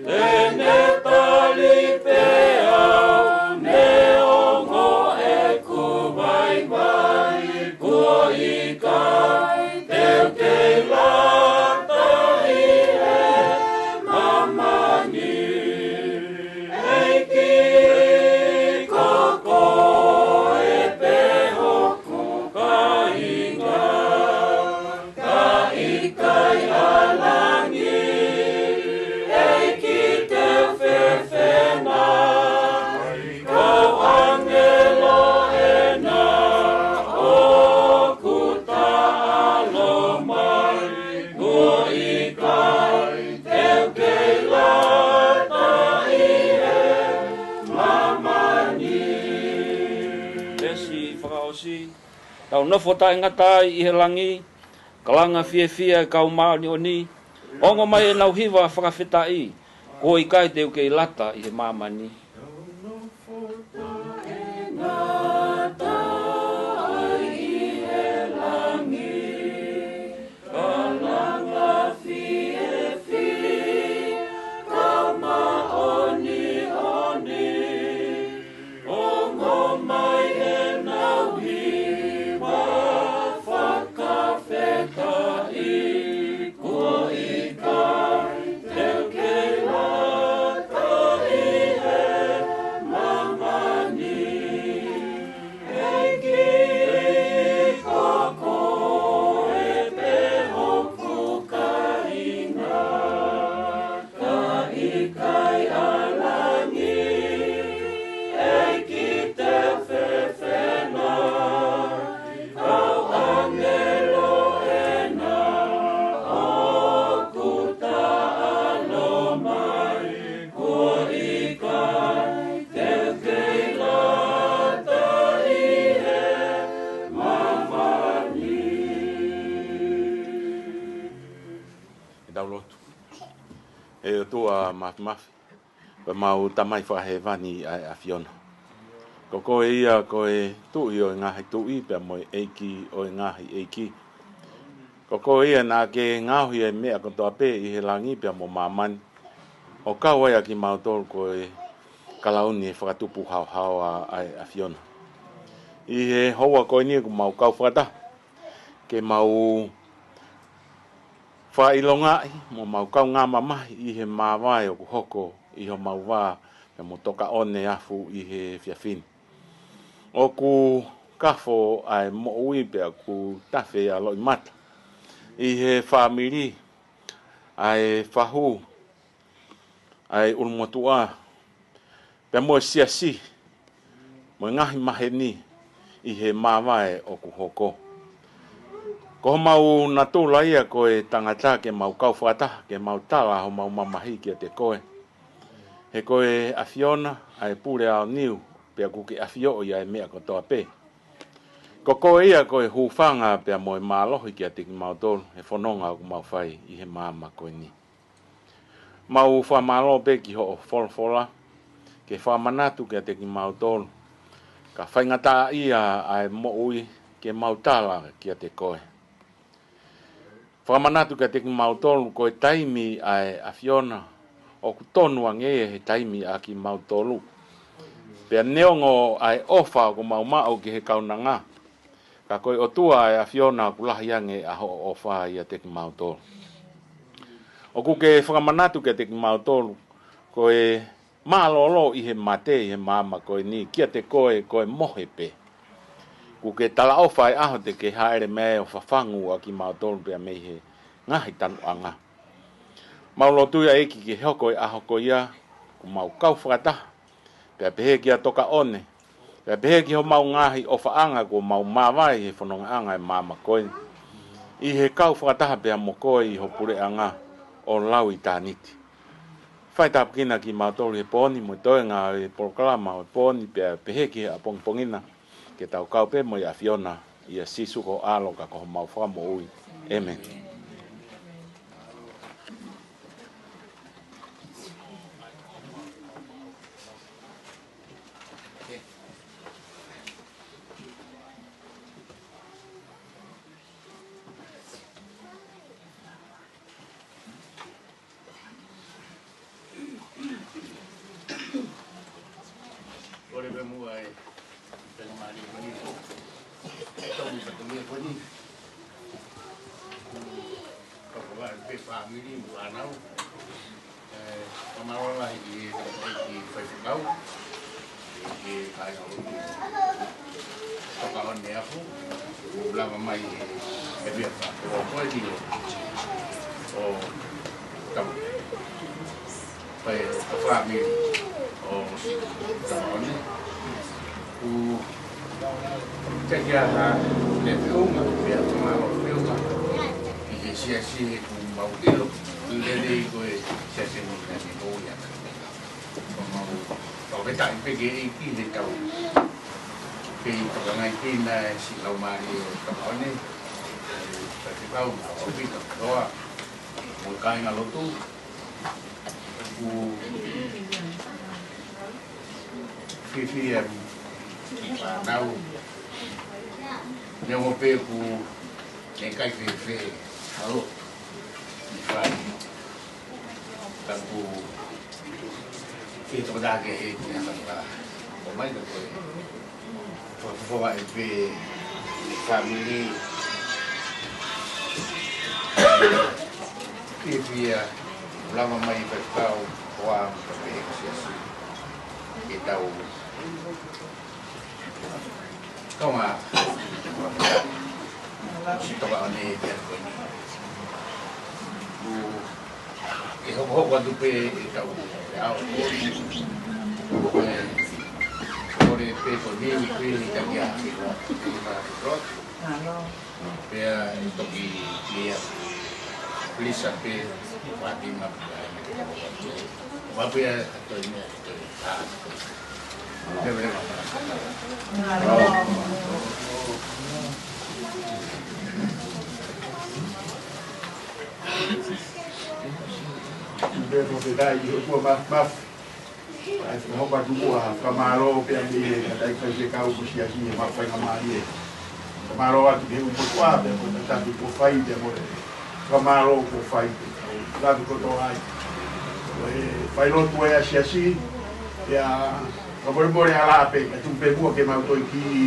te ne tali pē au neongo ʻeku vaivai, kuo ʻikai te u kei lata ʻi he māmani. ʻEiki, ko koe pē hoku kāinga, ka ʻikai ʻa langi, ʻEiki, te u fefenai, kau ʻāngelo ena ʻoku taʻalo mai, kuo ʻikai te u kei lata ʻi he māmani. Veesi fakaʻosi. Tau nofo taʻengata ai ʻi he langi, kalanga fiefia e kau māʻoniʻoni, ongo mai ʻenau hiva fakafetaʻi, kuo ʻikai te u kei lata ʻi he māmani. Tau nofo taʻengata ai ʻi he langi, kalanga fiefia e kau māʻoniʻoni, ongo Tau lotu. ʻE ʻOtua Māfimafi, ko ʻemau Tamai Fakahēvani ʻa e ʻAfiona. Ko koe ia ko e Tuʻi ʻo e ngaahi tuʻi, pea mo e ʻEiki ʻo e ngaahi ʻeiki. Ko koe ia naʻa ke ngaohi ʻa e meʻa kotoa pē ʻi he langi pea mo māmani, ʻo kau ai ʻa kimautolu ko e kalauni ʻo e fakatupu haohaoa ʻa e ʻAfiona. ʻI he houa ko eni ʻoku mau kau fakataha ke mau fakaʻilongaʻi mo mau kaungā mamahi ʻi he māvae ʻoku hoko ʻi homau vā pea mo Tokaʻone Afu ʻi he efiafi ni. ʻOku kafo ʻa e moʻui pea ʻoku tafe ʻa e loʻimata ʻi he fāmili, ʻa e fahu, ʻa e ʻulumotuʻa, pea mo e siasi, mo e ngaahi maheni ʻi he māvae ʻoku hoko. Ko homau natula ia ko e tangata ke mau kau fakataha, ke mau tala homau mamahi kiate koe. He ko e ʻAfiona ʻa e pule aoniu, pea ʻoku ke ʻafioʻi ʻa e meʻa kotoa pē. Ko koe ia ko e hūfanga pea mo e mālohi kiate kimautolu he fononga ʻoku mau fai ʻi he māmani ko eni. Mau fakamālō pē ki hoʻo folofola, ke fakamanatu kiate kimautolu, ka faingataʻaʻia ʻa e moʻui ke mau tala kiate koe. Fakamanatu kiate kimautolu ko e taimi ʻa e ʻAfiona ʻoku tonu ange ia he taimi ʻa kimautolu. Pea neongo ʻa e ʻofa ʻoku mau maʻu ki he kaunanga, ka ko e ʻOtua ʻa e ʻAfiona ʻoku lahi ange ʻa hoʻo ʻofa ʻiate kimautolu. ʻOku ke fakamanatu kiate kimautolu, ko e mālōlō ʻi he mate ʻi he māmani ko eni kiate koe ko e mohe pē. ʻOku ke talaʻofa ʻa e ʻaho te ke hāʻele mai ʻo fafangu ʻa kimautolu pea mei he ngaahi tanuʻanga. Mau lotu ia ʻEiki ke hoko e ʻaho ko ia, ʻoku mau kau fakataha, pea pehē kia Tokaʻone, pea pehē ki homau ngaahi ʻofaʻanga kuo mau māvae he fonongaʻanga ʻo e māmani ko eni, ʻi he kau fakataha pea mo koe ʻi ho puleʻanga ʻo lau ʻitāniti. Fai tāpuekina kimautolu he pō ni mo e toenga ʻo e polokalama ʻo e pō ni pea pehē ki he ʻapongipongi na, ke tau kau pē mo e ʻAfiona, ʻia Sīsū ko ho ʻAlo ka ko homau Fakamoʻui. ʻĒmeni. Kole pē muʻa e faingamālie ko eni. Tau ni fatongia ko eni. Kau kau ai pē fāmili mo fānau. ʻE, fakamālō lahi ki he, ki he faifekau, ki he kāingalotu Tokaʻone Afu, ʻoku lava mai he, he meʻa fakakoloa ko eni ʻo, ʻo tau fai ʻa e fāmili ʻo Tokaʻone. ʻOku teʻeki ai ha lea feʻunga, pea fakamālō feʻunga ki he siasi he ʻoku mau ʻilo lelei ko e siasi mo e siasi ko ia. Ko mau, kau ke taʻi pē ke ʻEiki he tau kei tokangaʻi kinautolu e siʻi laumālie ʻo Tokaʻone, ʻa e faifekau, ʻa ʻAupita Toa, mo e kāingalotu, ʻoku fiefia ki he fānau, neongo pē ʻoku ʻikai fēfē ʻa e lotu ʻi fāmili. Ka ʻoku ke tokotā ke he ki ha kata. ʻOmai ka ko e fakafofonga ʻe pē fāmili. Fiefia, lava mai pē kau, ʻoku mau pehē ki he siasi ke tau kaungā siʻi Tokaʻone pea ko eni. ʻOku ke hokohoko atu pē ʻetau ʻaho. Ko e, ko e pē ko e niu i pē i takia. Pea ʻe toki ia. Lisa pē, Fatima pē. Mapu ia, ʻa e toe meʻa, toe. Pea ko e kai ki he ʻOtua Māfimafi. ʻAi fakahoko atu muʻa ha fakamālō pea mei he kakai faifekau mo e siasi ʻi he maʻu faingamālie. Fakamālō atu ki he ʻū motuʻa pea mo e tataki kuo fai pea mo e fakamālō kuo fai pea kau lave kotoa ai. Ko e failotu ʻa e siasi, pea fakamolemole ʻa Lape, ka tuku pē muʻa ke mau toe kiʻi,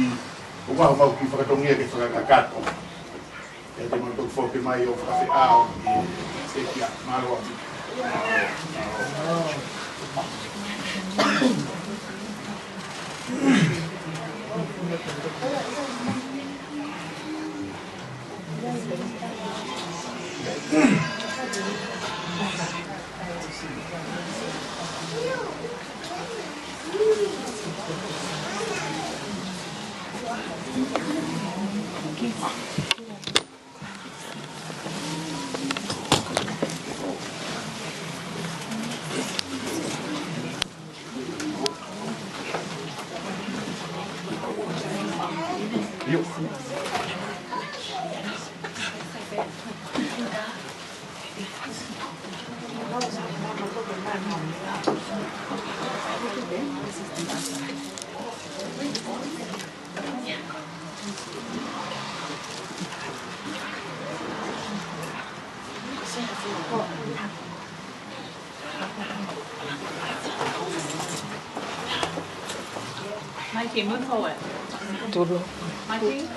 ʻoku ʻi ai homau kiʻi fatongia ke fakakakato. Pea te mau toki foki mai ʻo fakafeʻao ki he sekia. Mālō ʻaupito. Mikey, move forward. Mikey?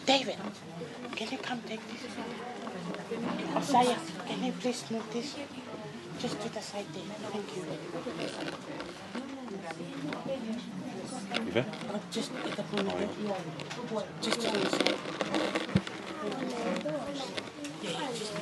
David, can you come take this? Isaiah, can you please move this? Just to the side there. Thank you. Ive? Oh, just at the point of it. Just to the side. Yeah, just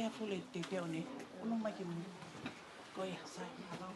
Ia fule te te one. Ono mai ki mui. Ko ia, sai, mālō.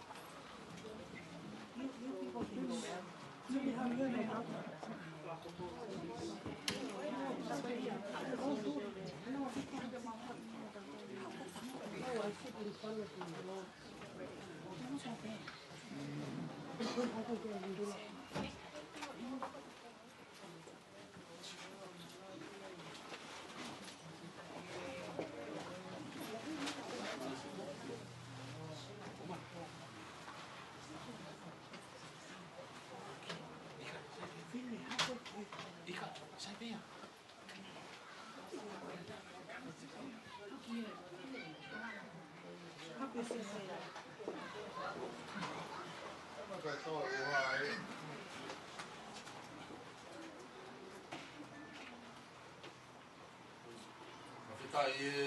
Fakafetaʻi e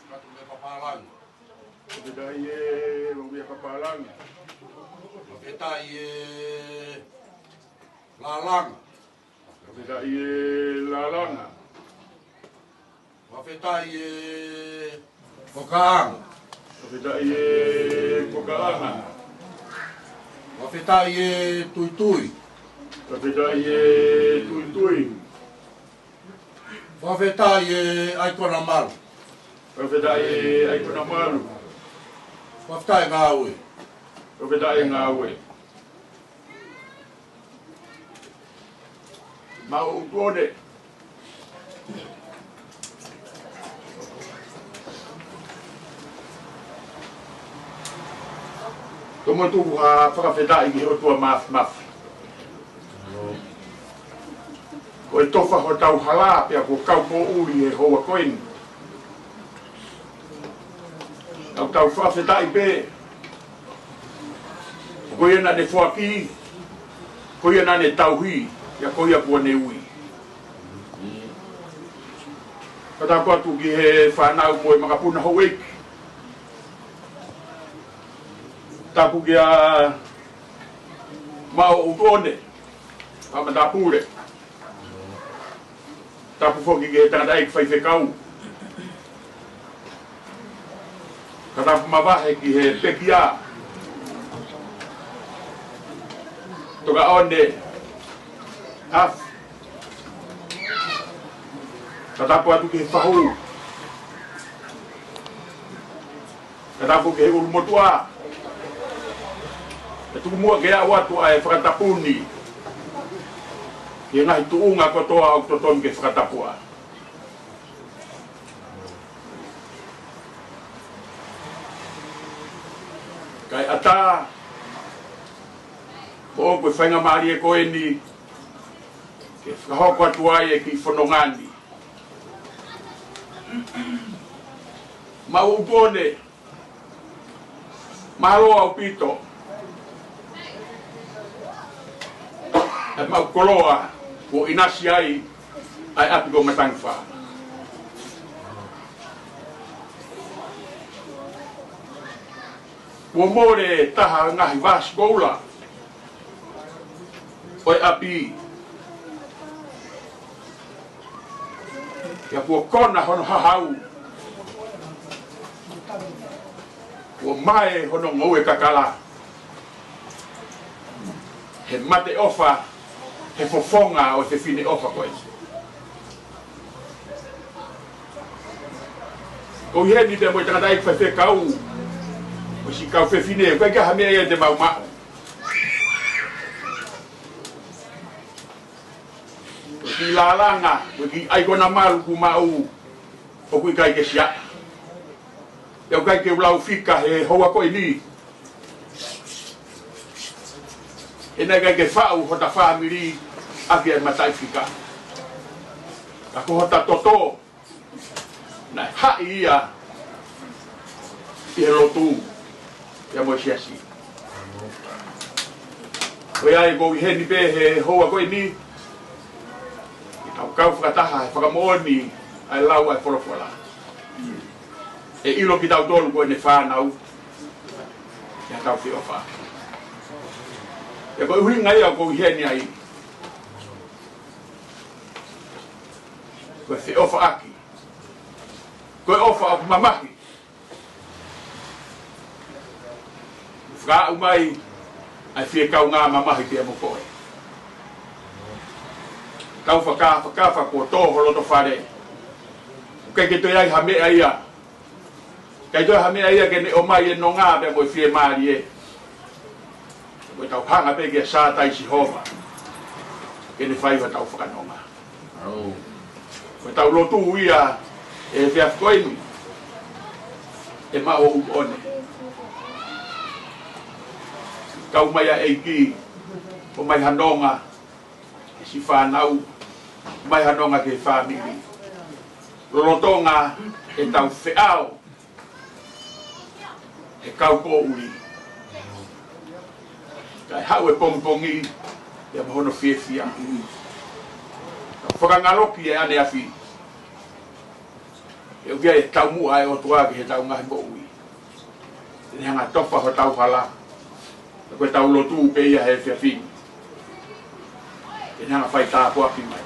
Lotu mei Papālangi. Fakafetaʻi e Lotu mei Papālangi. Fakafetaʻi e Lalanga. Fakafetaʻi e Lalanga. Fakafetaʻi e Kokaʻanga. Fakafetaʻi e Kokaʻanga. Fakafetaʻi e Tuitui. Fakafetaʻi e Tuitui. Fakafetaʻi e ʻAikonamalu. Fakafetaʻi e ʻAikonamalu. Fakafetaʻi e Ngāue. Fakafetaʻi e Ngāue. Maʻu ʻutu ʻone. Tomuʻa tuku ha fakafetaʻi ki he ʻOtua Māfimafi. Ko e tofa hotau hala pea kuo kau poʻuli he houa ko eni. Tau tau fakafetaʻi pē. Ko ia naʻa ne foaki, ko ia naʻa ne tauhi, pea ko ia kuo ne ui. Ka tapu atu ki he fānau mo e makapuna houʻeiki. Tapu kia Maʻu ʻutu ʻone, Faʻa Matapule. Tapu foki ki he tangataʻeiki faifekau. Ka tapu mavahe ki he pekia. Tokaʻone Afi. Ka tapu atu ki he fahu. Ka tapu ki he ʻulumotuʻa. ʻE tuku muʻa ke aʻu atu ʻa e fakatapu ni ki he ngaahi tuʻunga kotoa ʻoku totonu ke fakatapua. Kae ʻatā, ko ʻoku ʻi ai e faingamālie ko eni ke fakahoko atu ai e kiʻi fononga ni. Maʻu ʻutu ʻone, mālō ʻaupito. ʻE maʻu koloa kuo ʻinasi ai ʻa e ʻapi ko Matangifā. Kuo mole taha ngaahi vasi koula ʻo e ʻapi. Pea kuo kona hono hahau. Kuo mae hono ngoue kakala. He mate ʻofa, he fofonga ʻo e fefine ʻofa ko ē. Ko e heni pē mo e tangataʻeiki faifekau, ʻo siʻi kau fefine, ʻoku ʻikai ke ʻi ai ha meʻa ia te mau maʻu. Ko e kiʻi lalanga, ko e kiʻi ʻaikona malu kuo maʻu, ʻoku ʻikai ke siaʻa. Pea ʻoku ʻikai ke u lau fika he houa ko eni. He naʻe ʻikai ke faʻu hota fāmili ʻaki e mataʻifika. Ka ko hota toto, naʻe haʻi ia ʻi he lotu ia mo e siasi. Ko ia ai ʻoku ou ʻi heni pē he houa ko eni, ke tau kau fakataha he fakamoʻoni ʻa e lau ʻa e folofola. ʻE ʻilo kitautolu ko ʻene fānau, ʻi haʻatau feʻofa. Pea ko e ʻuhinga ia ʻoku ou ʻi heni ai, ko e feʻofaʻaki. Ko e ʻofa ʻoku mamahi. Fakaaʻu mai ʻa e fie kaungā mamahi pea mo koe. Tau fakafakafa kuo tō ho loto fale. ʻOku ʻikai ke toe ʻi ai ha meʻa ia. ʻIkai toe ha meʻa ia ke ne ʻomai e nonga pea mo e fiemālie. Ko ʻetau hanga pē kia Sātai Sihova ke ne fai hotau fakanonga. Ko ʻetau lotu ia he efiafi ko eni, ʻe maʻu ʻo ʻuʻone. Kau mai ʻa e ʻEiki, ʻomai ha nonga ki siʻi fānau, ʻomai ha nonga ki he fāmili. Lolotonga ʻetau feʻao he kau poʻuli. Kae haʻu e pongipongi ia mo hono fiefia. Fakangaloki e ʻaneafi. ʻE ʻuhi ai e taumuʻa ʻa e ʻOtua ki heʻetau ngaahi moʻui. Te ne hanga tofa hotau hala. Ko ʻetau lotu pē ia he efiafi ni. Te ne hanga fai tāpuaki mai.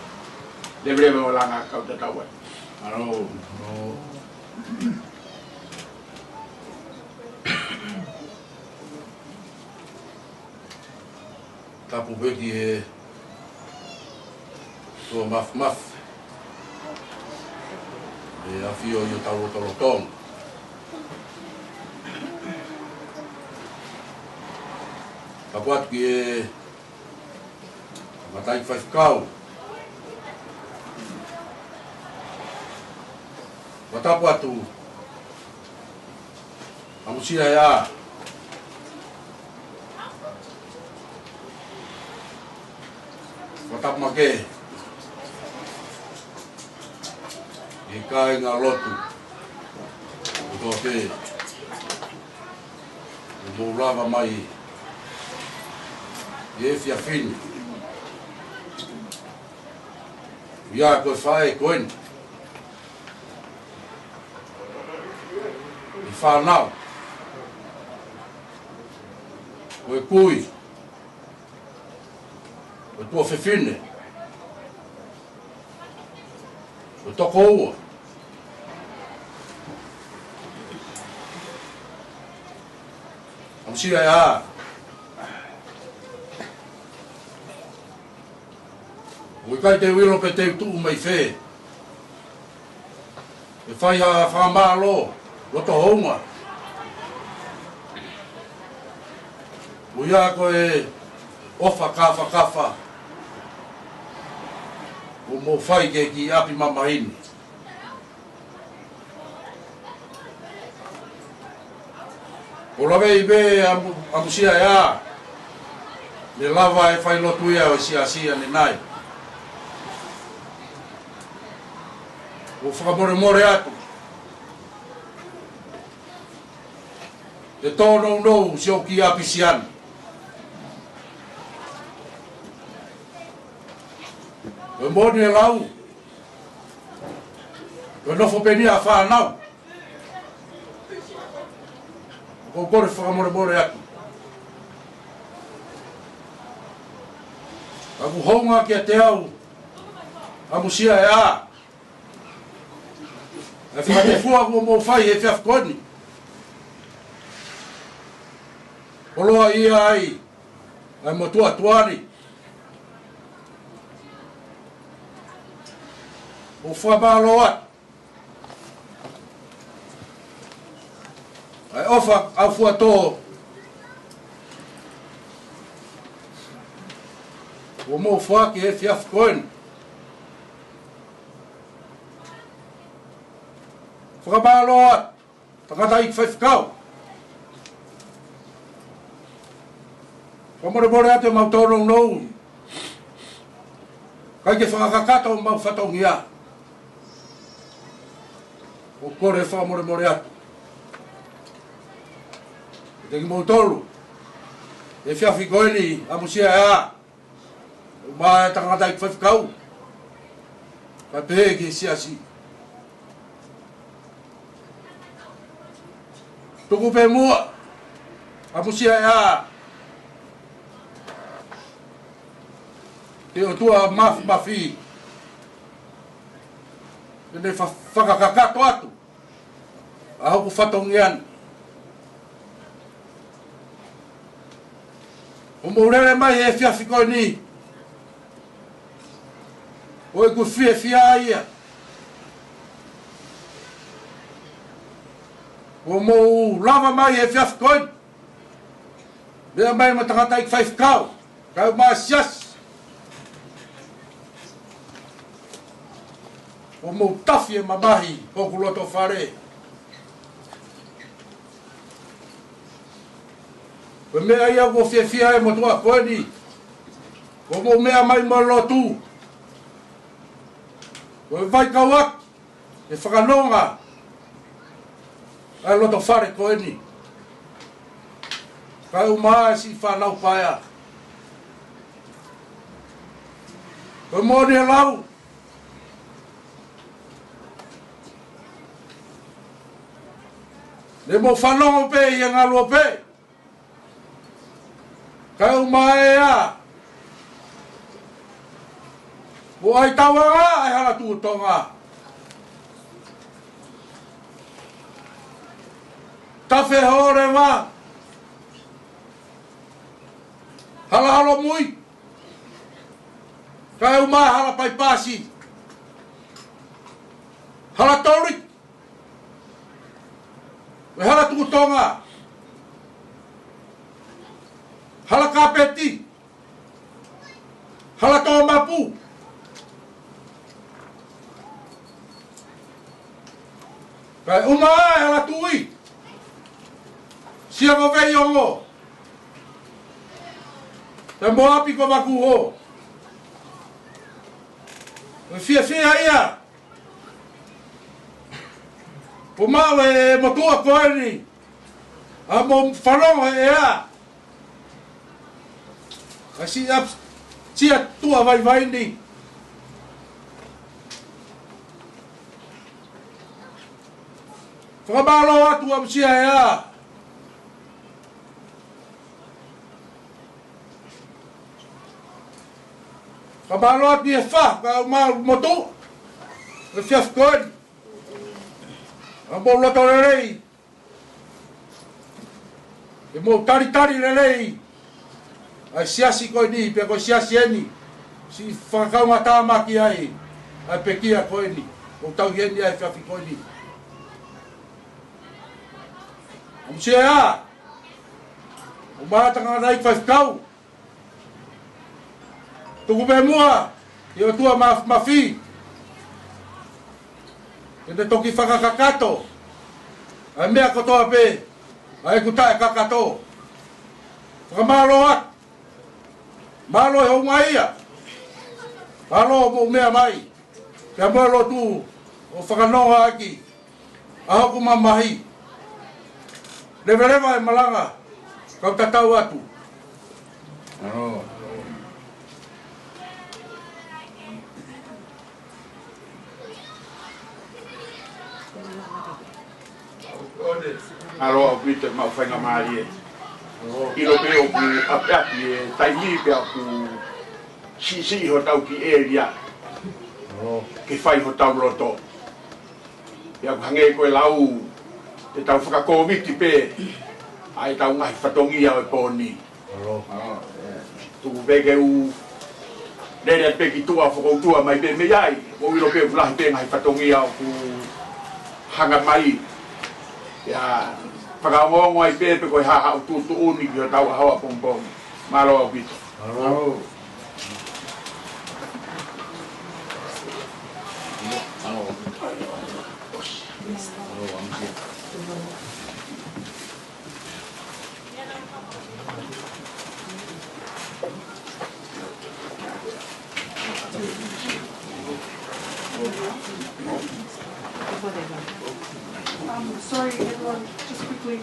Leveleva mo langa kau tatau ai. Mālō. Tapu pē ki he ʻOtua Māfimafi. ʻE ʻafio ʻi hotau lotolotonga. Tapu atu ki he tangataʻeiki faifekau. Fakatapu atu ʻa Musia ʻEa. Fakatapu makehe ki he kāinga lotu kotoa pē ʻoku mou lava mai he efiafi ni. ʻUhinga ko e faʻē ko eni, e fānau, ko e kui, ko e tuofefine, ko e tokoua, ʻa Musia ʻEa. ʻOku ʻikai te u ʻilo pe te u tuʻu mei fē. ʻE fai ha fakamālō loto houngaʻia. ʻUhinga ko e ʻofa kāfakafa ʻoku mou fai ki he kiʻi ʻapi mamahi ni. ʻOku ou laveʻi pē ʻa Mu-, ʻa Musia ʻEa, ne lava e failotu ia ʻo e siasi ʻanenai. ʻOku ou fakamolemole atu. ʻE tōnounou siʻoku kiʻi ʻapi siana. Ko e moʻoni e lau, ko e nofo pē eni ʻa e fānau. ʻOku ou kole fakamolemole atu. Ka ʻoku hounga kiate au ʻa Musia ʻEa, ʻa e fakatefua kuo mou fai he efiafi ko eni. ʻOku lava ia ai ʻa e motuʻa tuʻa ni. ʻOku ou fakamālō atu ʻa e ʻofa ʻaufuatō kuo mou foaki he efiafi ko eni. Fakamālō atu. Tangataʻeiki faifekau. Fakamolemole atu ʻemau tōnounou. ʻIkai ke fakakakato homau fatongia. ʻOku ou kole fakamolemole atu kiate kimoutolu he efiafi ko eni ʻa Musia ʻEa. Mo e tangataʻeiki faifekau. Kae pehē ki he siasi. Tuku pē muʻa ʻa Musia ʻEa ki he ʻOtua Māfimafi. Ke ne fa-, fakakakato atu ʻa hoku fatongia ni. ʻOku mou lele mai he efiafi ko eni, ʻoku ou fiefia ai. ʻOku mou lava mai he efiafi ko eni, meʻa mai mo e tangataʻeiki faifekau, kae ʻumaʻā e siasi. ʻOku mou tafi e mamahi hoku loto fale. Ko e meʻa ia ʻoku ou fiefia ai he motuʻa ko eni, ʻoku mou meʻa mai mo e lotu. Ko e vaikauʻaki e fakanonga ʻa e loto fale ko eni, kae ʻumaʻā e siʻi fānau paea. Ko e moʻoni e lau, ne mou fanongo pē ʻi he ngaluope, kae ʻumaʻā e ʻea, ʻoku ʻai tauanga ʻa e hala tuʻu Tonga. Tafe hoʻo leva, hala Holomui, kae ʻumaʻā e hala Paipasi, hala Toliki, e hala tuʻu Tonga, hala Kapeti, hala Tomapu, kae ʻumaʻā e hala Tuʻi, Siakoveiongo, pea mo ʻapi ko Vakuho. ʻOku ou fiefia ai. ʻOku maʻu ʻe he motuʻa ko eni ʻa hoʻomou fanongo he ʻea, ʻa e siʻi ʻapi sia tuʻa vaivai ni. Fakamālō atu ʻamusia ʻea. Fakamālō atu ʻi he faʻahinga ʻo e motuʻa he efiafi ko eni, ʻa hoʻomou loto lelei, ʻi hoʻomou talitali lelei ʻa e siasi ko eni, pea ko e siasi eni siʻi fakakaungātāmaki ai ʻa e pekia ko eni, ʻoku tau ʻi heni ʻa e efiafi ko eni. ʻAmusia ʻea, ʻumaʻā e tangataʻeiki faifekau, tuku pē muʻa ki he ʻOtua Māfimafi ke ne toki fakakakato ʻa e meʻa kotoa pē ʻa ʻeku taʻekakato. Fakamālō atu. Mālō e houngaʻia. Mālō hoʻomou meʻa mai, pea mo e lotu ʻo fakanonga ʻaki ʻa hoku mamahi. Leveleva e malanga, kau tatau atu. Mālō. Mālō ʻaupito, maʻu faingamālie. ʻIlo pē ʻoku ʻapiʻapi e taimi pea ʻoku siʻisiʻi hotau kiʻi ʻēlia ke fai hotau loto. Pea ʻoku hangē ko e lau, te tau fakakoviti pē ʻa ʻetau ngaahi fatongia ʻo e pō ni. Mālō. Tuku pē ke u lele pē ki tuʻa, fokoutua mai pē mei ai. ʻOku ou ʻilo pē ʻoku lahi pē ngaahi fatongia ʻoku hanga mai. Pea fakaongoongo ai pē pe ko e hā haʻo tuʻutuʻuni ki hotau ʻaho ʻapongipongi. Mālō ʻaupito. Mālō. Um, sorry, everyone, just quickly,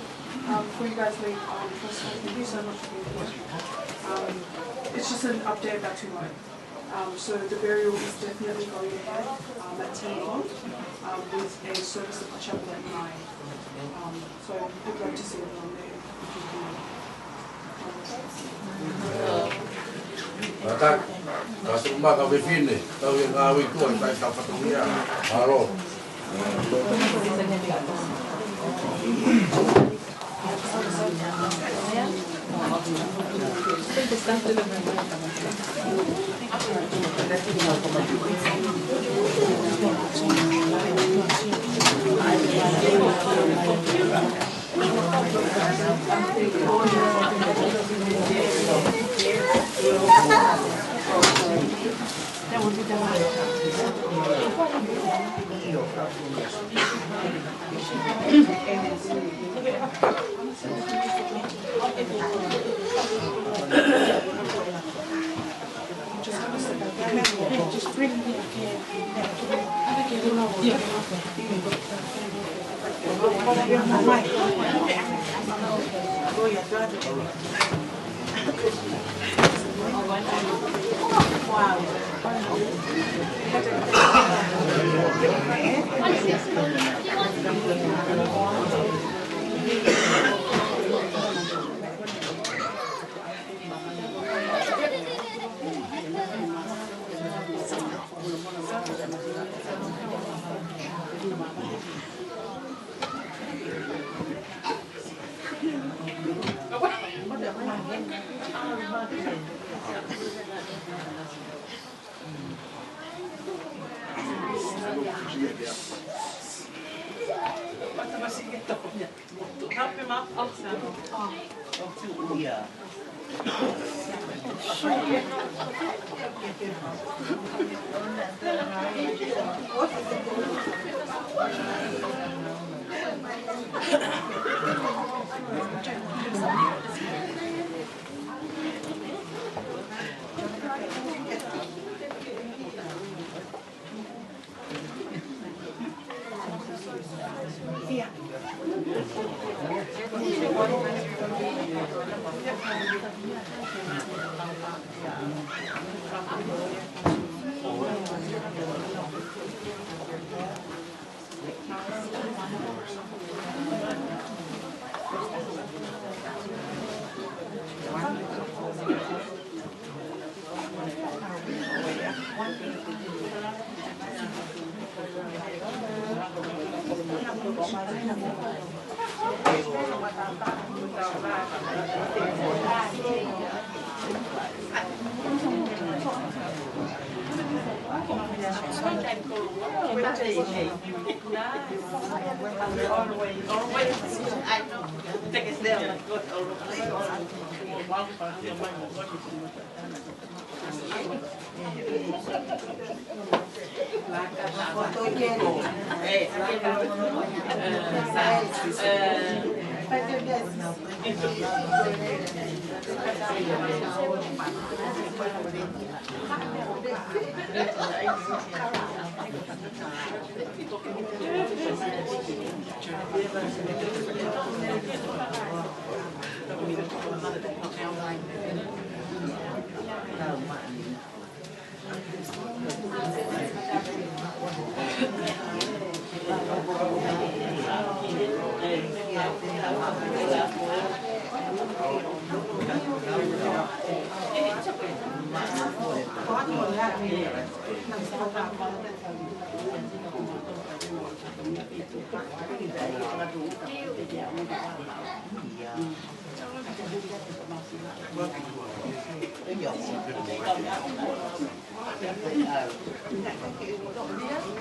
um, before you guys leave, um, first of all, thank you so much for being here. Um, it's just an update about tomorrow. Um, so the burial is definitely going ahead, um, at ten o'clock, um, with a service at the chapel at nine. Um, so we'd love to see everyone there if you can. Mālō. Kātaki, kātaki mo e kau fefine, tau ʻi he ngāue ʻi tuʻa, ʻi he fatongia. Mālō. Do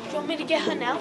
you want me to get her now?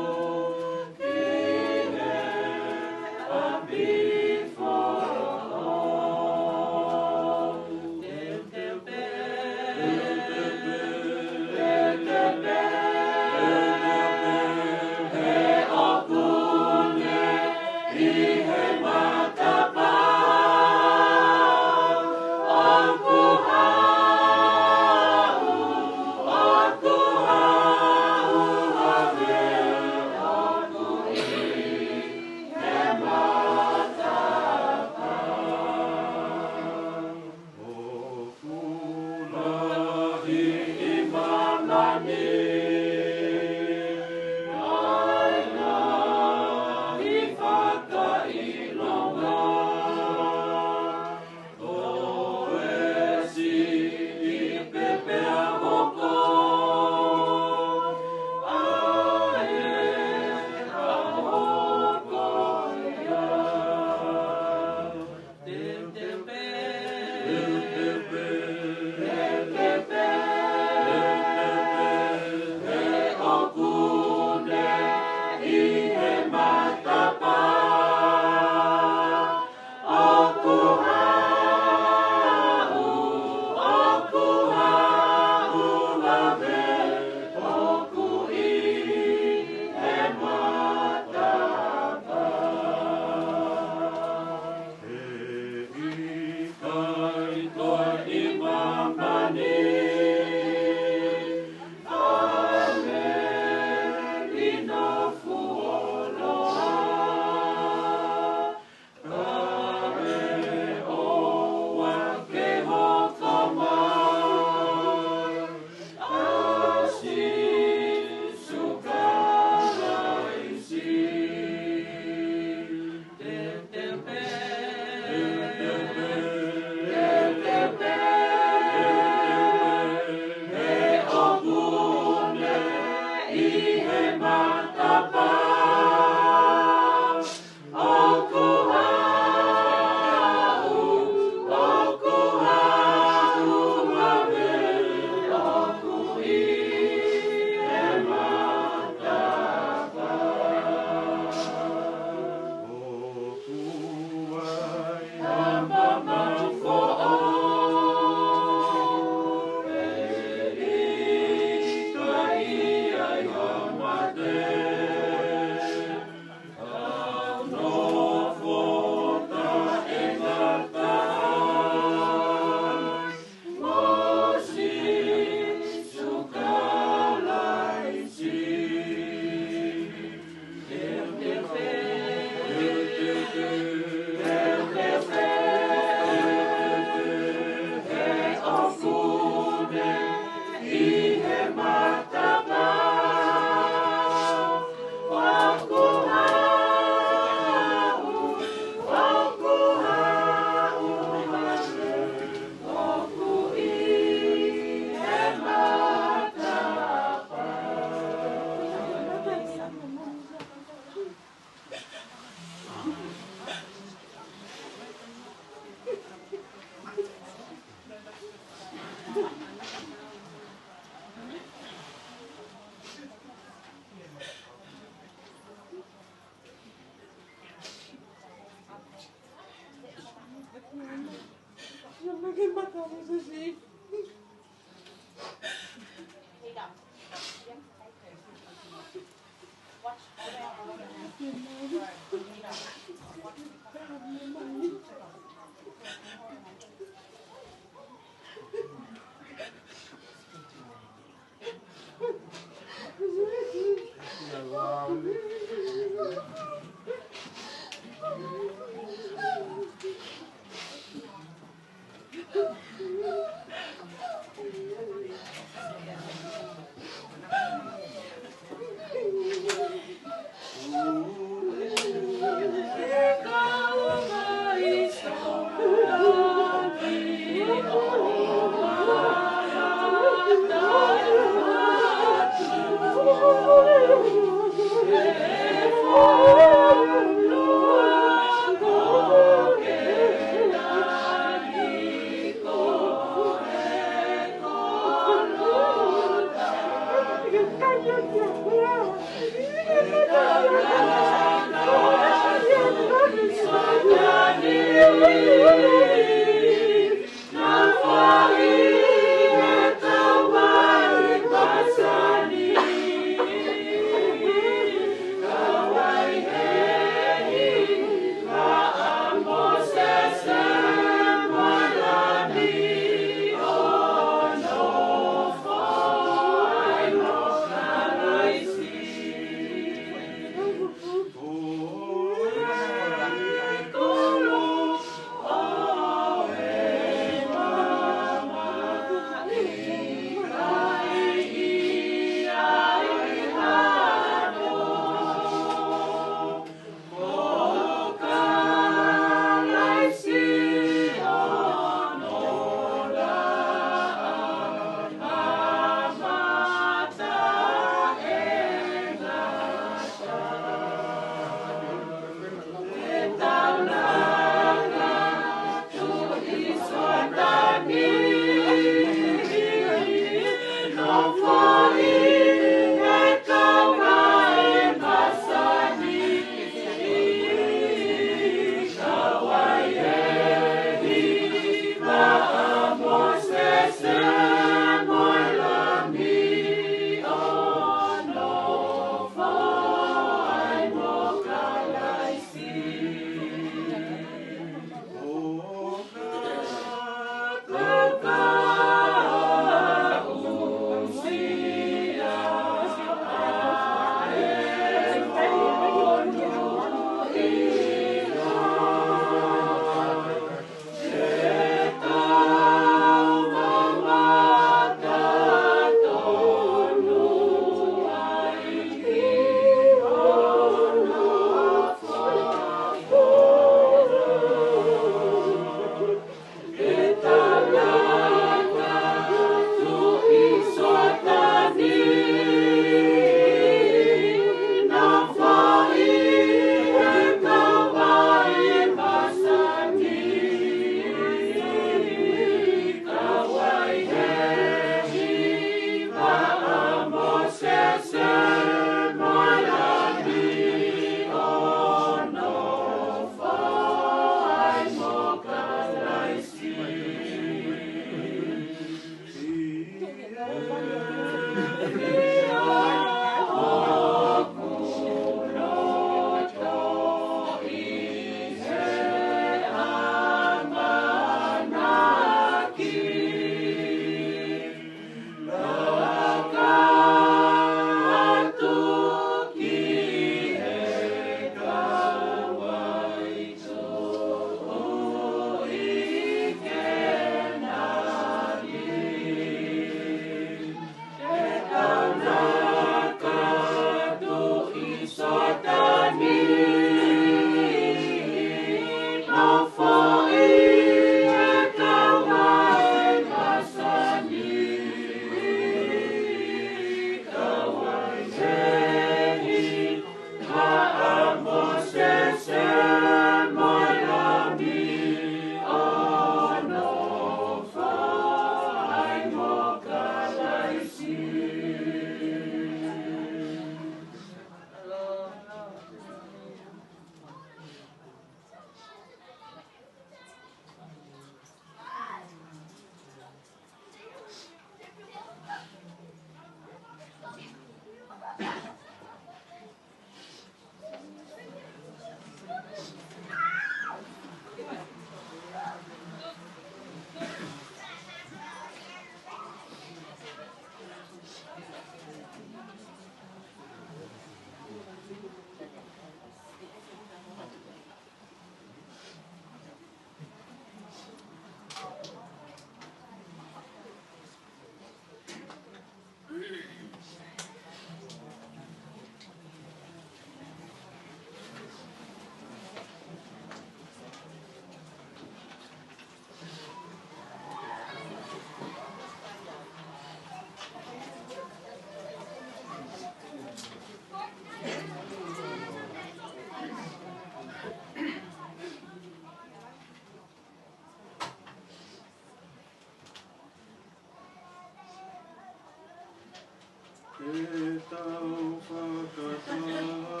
ʻetau fakataha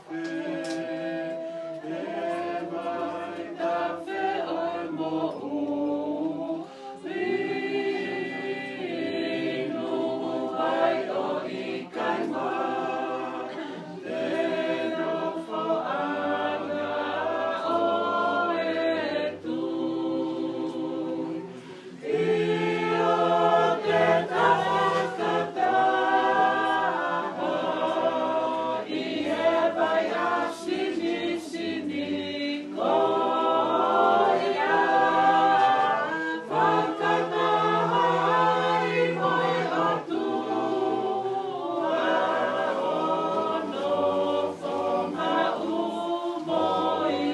pē, ʻe maʻu tafe ʻo e moʻui, inu ai ʻo ʻikai mate, nofoʻanga ʻo e tui. ʻIo, te ta fakataha ʻi he vai ʻa sinisini ko ia. Fakataha ai mo e ʻOtua ʻo nofo maʻu mo ia.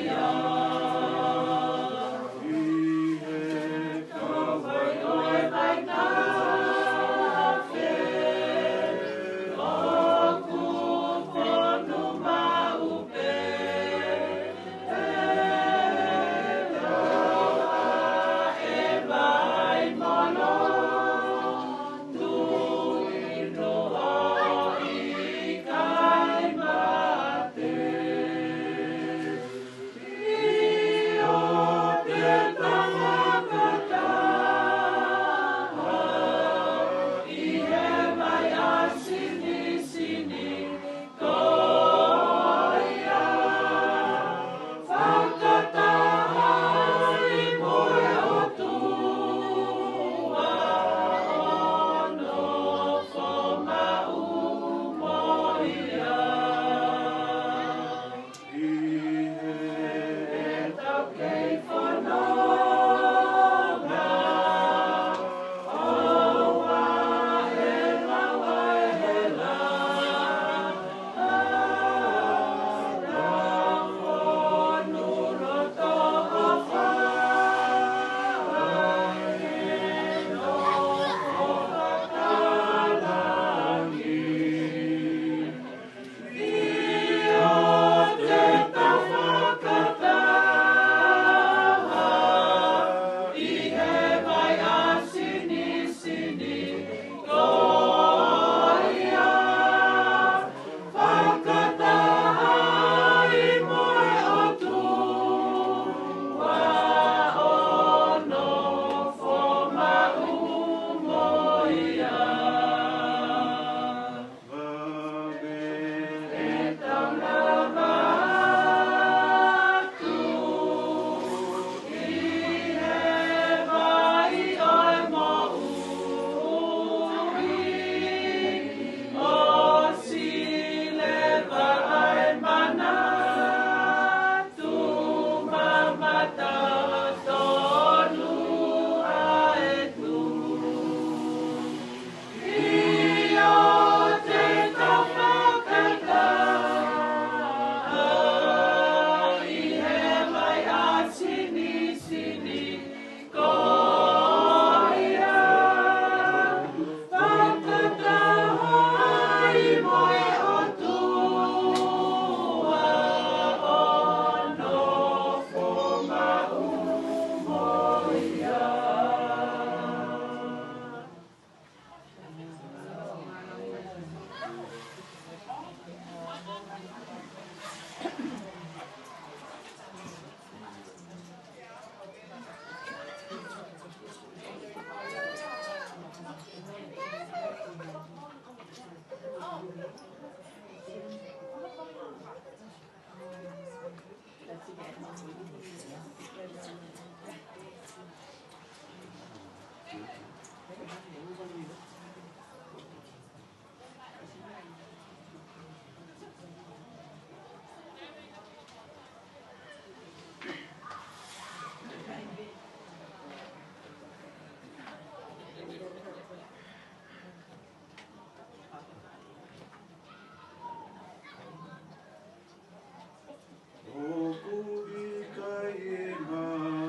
ʻOku ʻikai ʻi he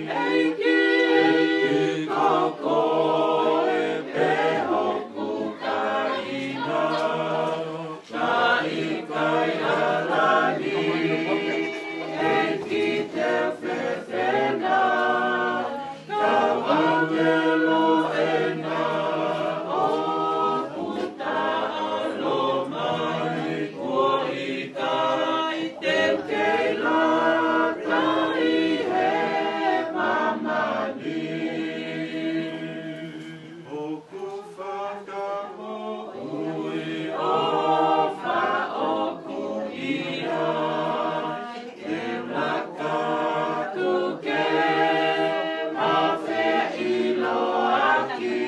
ʻEiki, ko koe pē hoku kāinga, ka ʻikai ʻa langi, ʻEiki te u fefena, kau ʻāngelo ʻena ʻoku taʻalo mai, kuo ʻikai te u kei lata ʻi he māmani. ʻOku fakamoʻui ʻofa ʻoʻoku ia, ke laka atu ke ma feʻiloaki,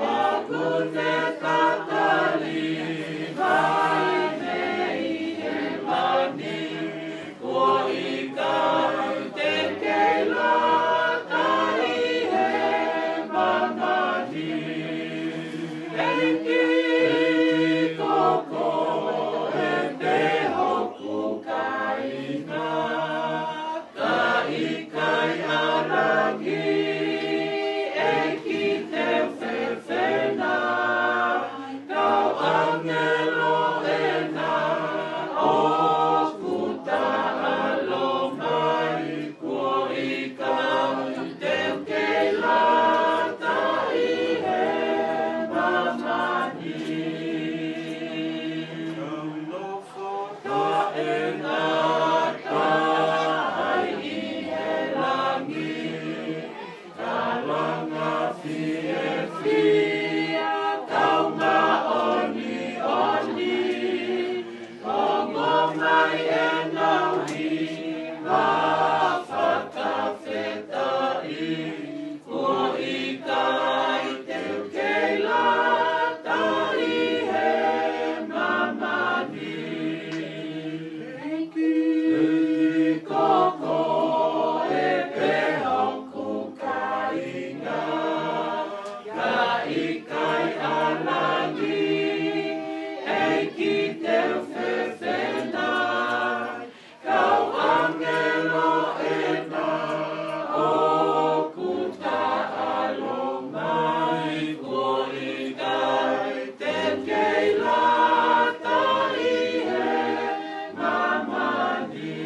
ʻoku te tatali mai mei hēvani, kuo ʻikai te u kei lata ʻi he māmani. ʻEiki, ko koe pē hoku kāinga, ka ʻikai ʻa langi, ʻEiki te u fefena, kau ʻāngelo ʻena ʻoku taʻalo mai, kuo ʻikai te u kei lata ʻi he māmani. Kau nofo taʻengata ai ʻi he langi, ka langa fiefia, kau māʻoniʻoni, ongo mai ʻenau hiva fakafetaʻi, kuo ʻikai te u kei lata ʻi he māmani. ʻEiki, ko koe pē hoku kāinga, ka ʻikai ʻa langi, ʻEiki te u fefena, kau ʻāngelo ʻena ʻoku taʻalo mai, kuo ʻikai te u kei lata ʻi he māmani.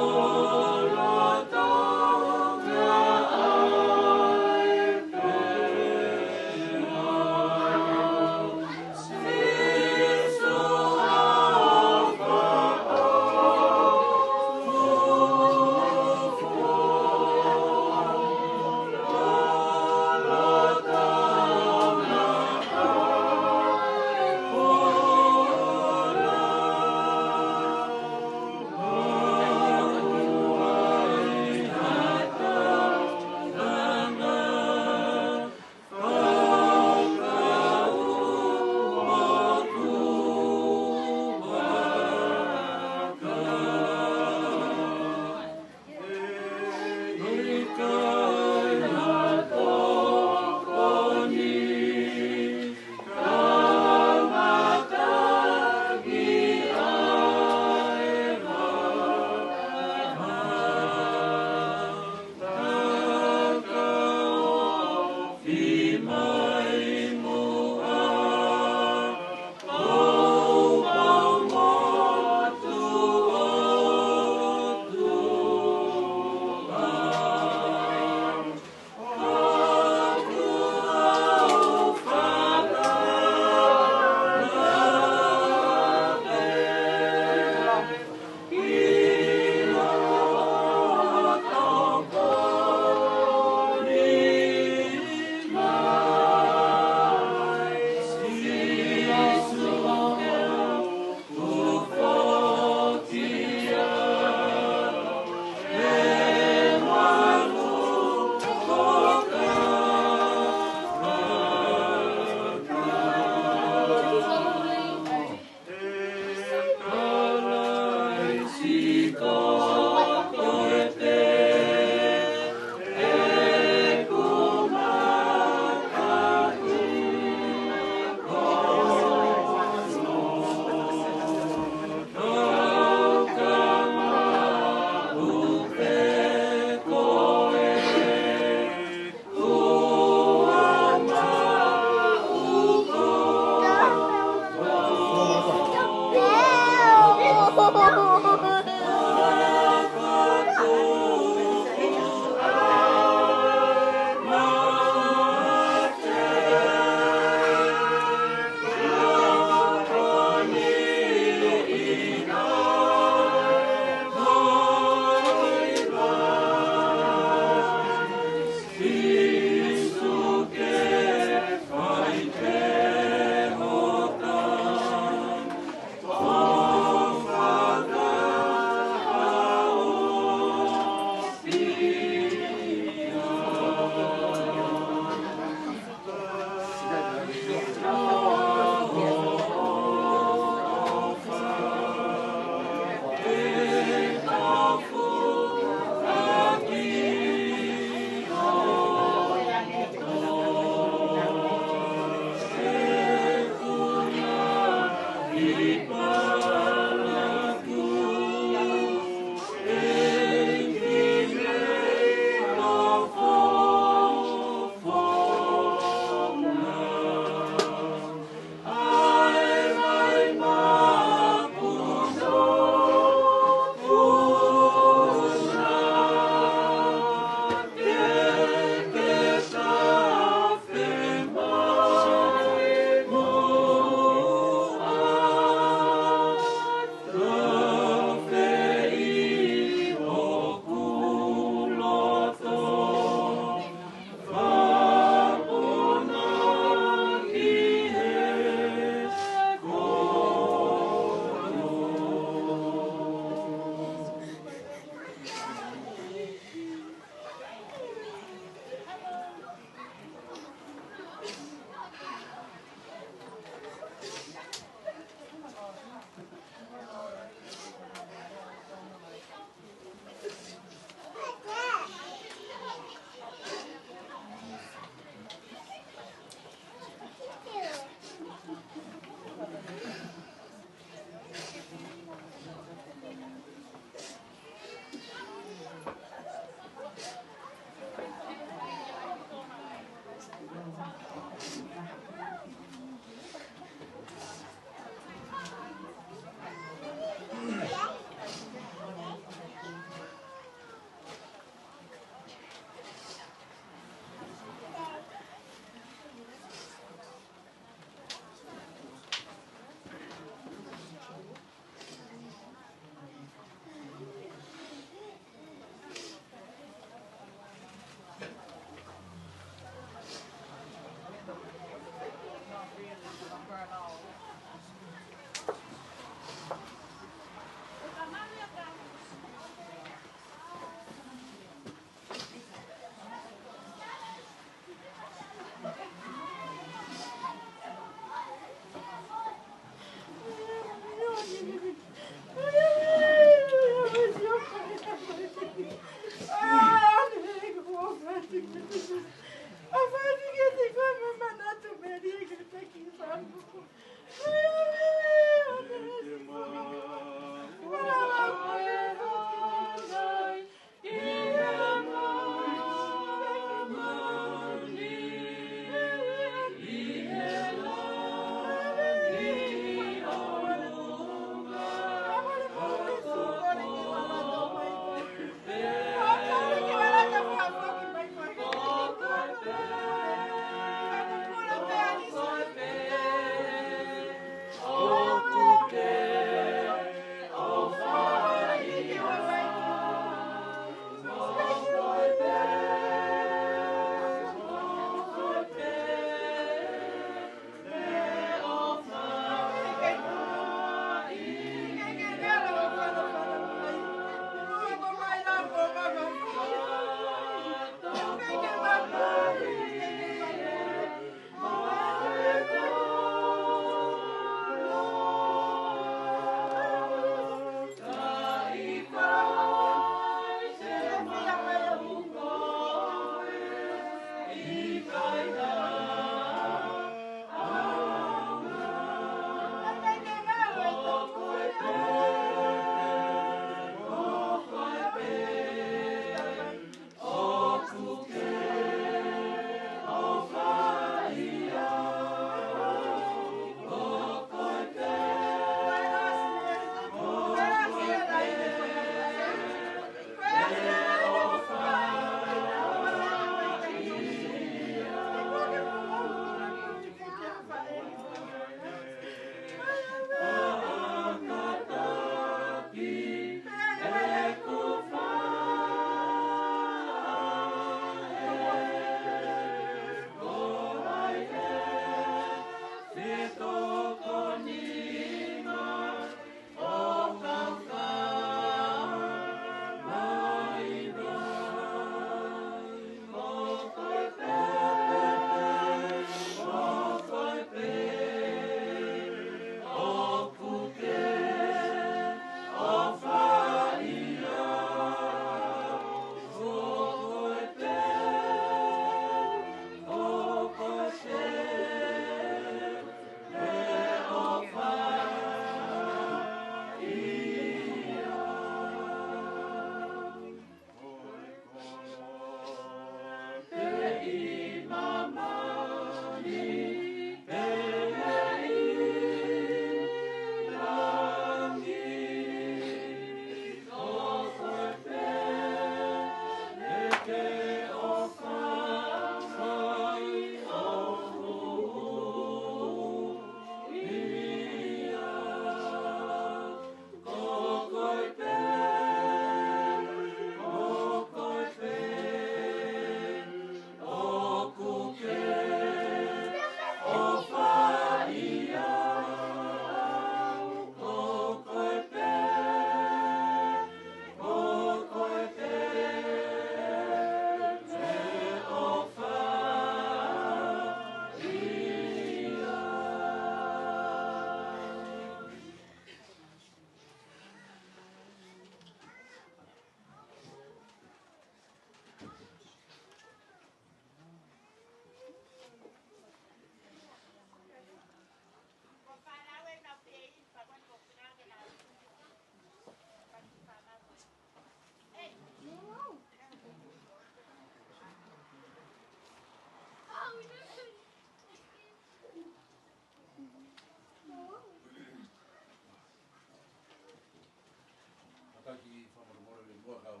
Kātaki fakamolemole le mua kau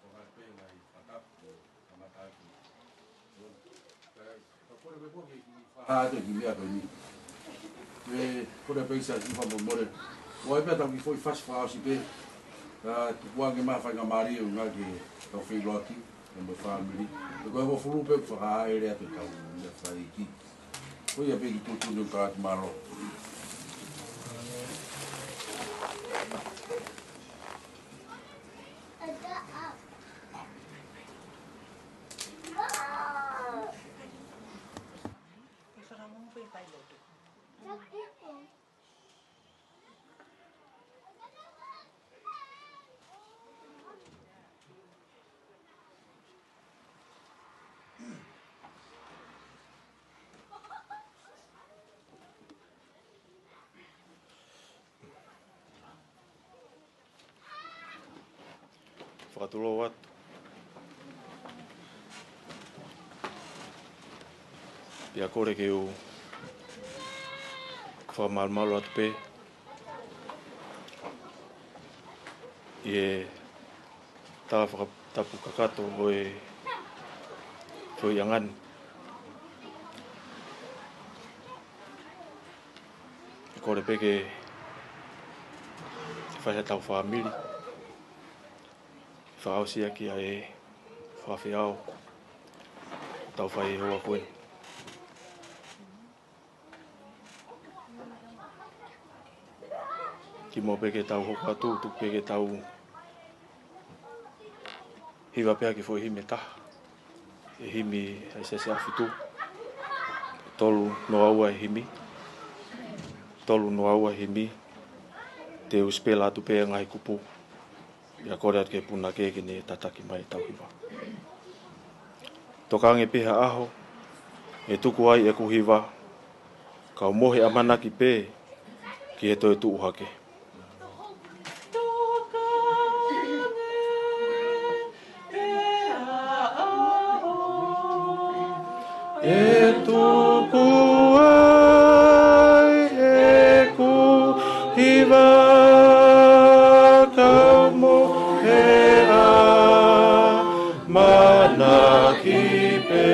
ko ngā pē ngaahi fakapu kamata atu. Ka, ka kole pē koe ke ki fa- atu ki mea ko ni. E, kole pē sa ki fakamolemole. Ua e pē tau ki foʻi fasi fakaʻosi pē. Ka tukuange mai faingamālie ʻo ngā ke tau feiloaki, e mo e fāmili. E ko e hongofulu pē fakaʻaele atu tau mea fai ki. Ko ia pē ki tuʻutuʻuni ka ki mālō. Fakatulou atu. Pea kole ke u fakamalumalu atu pē ʻi he tala fakatapu kakato ʻo e foʻi ʻanga ni. ʻE kole pē ke fai ha tau fāmili. Fakaʻosi ʻaki ʻa e fakafeʻao tau fai he houa ko eni. Kimuʻa pē ke tau hoko atu, tuku pē ke tau hiva pē ʻaki e foʻi himi ʻe taha. E himi ʻa e Siasi ʻAhofitu. Tolu noa ua e himi. Tolu noa ua e himi. Te u sipela atu pē ngaahi kupu. Pea kole atu ki he punake ke ne tataki mai ʻetau hiva. Tokange pē ha ʻaho, ʻe tuku ai ʻeku hiva, kau mohe ʻamanaki pē ki he toe tuʻu hake. ʻE tuku ai ʻeku hiva, kau mohe ʻamanaki pē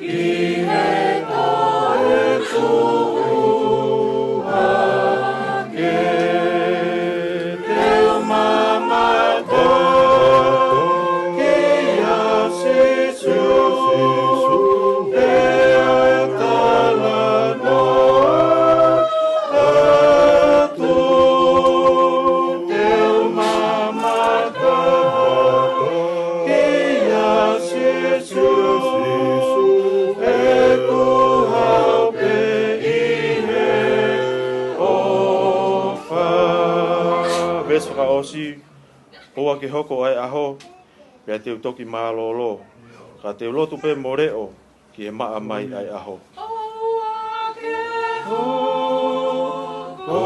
ki he toe tuʻu hake. Te u mamaʻo kia Sīsū, pea ʻOsi, ʻoua ke hoko ʻa e ʻaho, pea te u toki mālōlō. Ka te u lotu pē mo leʻo, ki he maʻa mai ʻa e ʻaho. Ko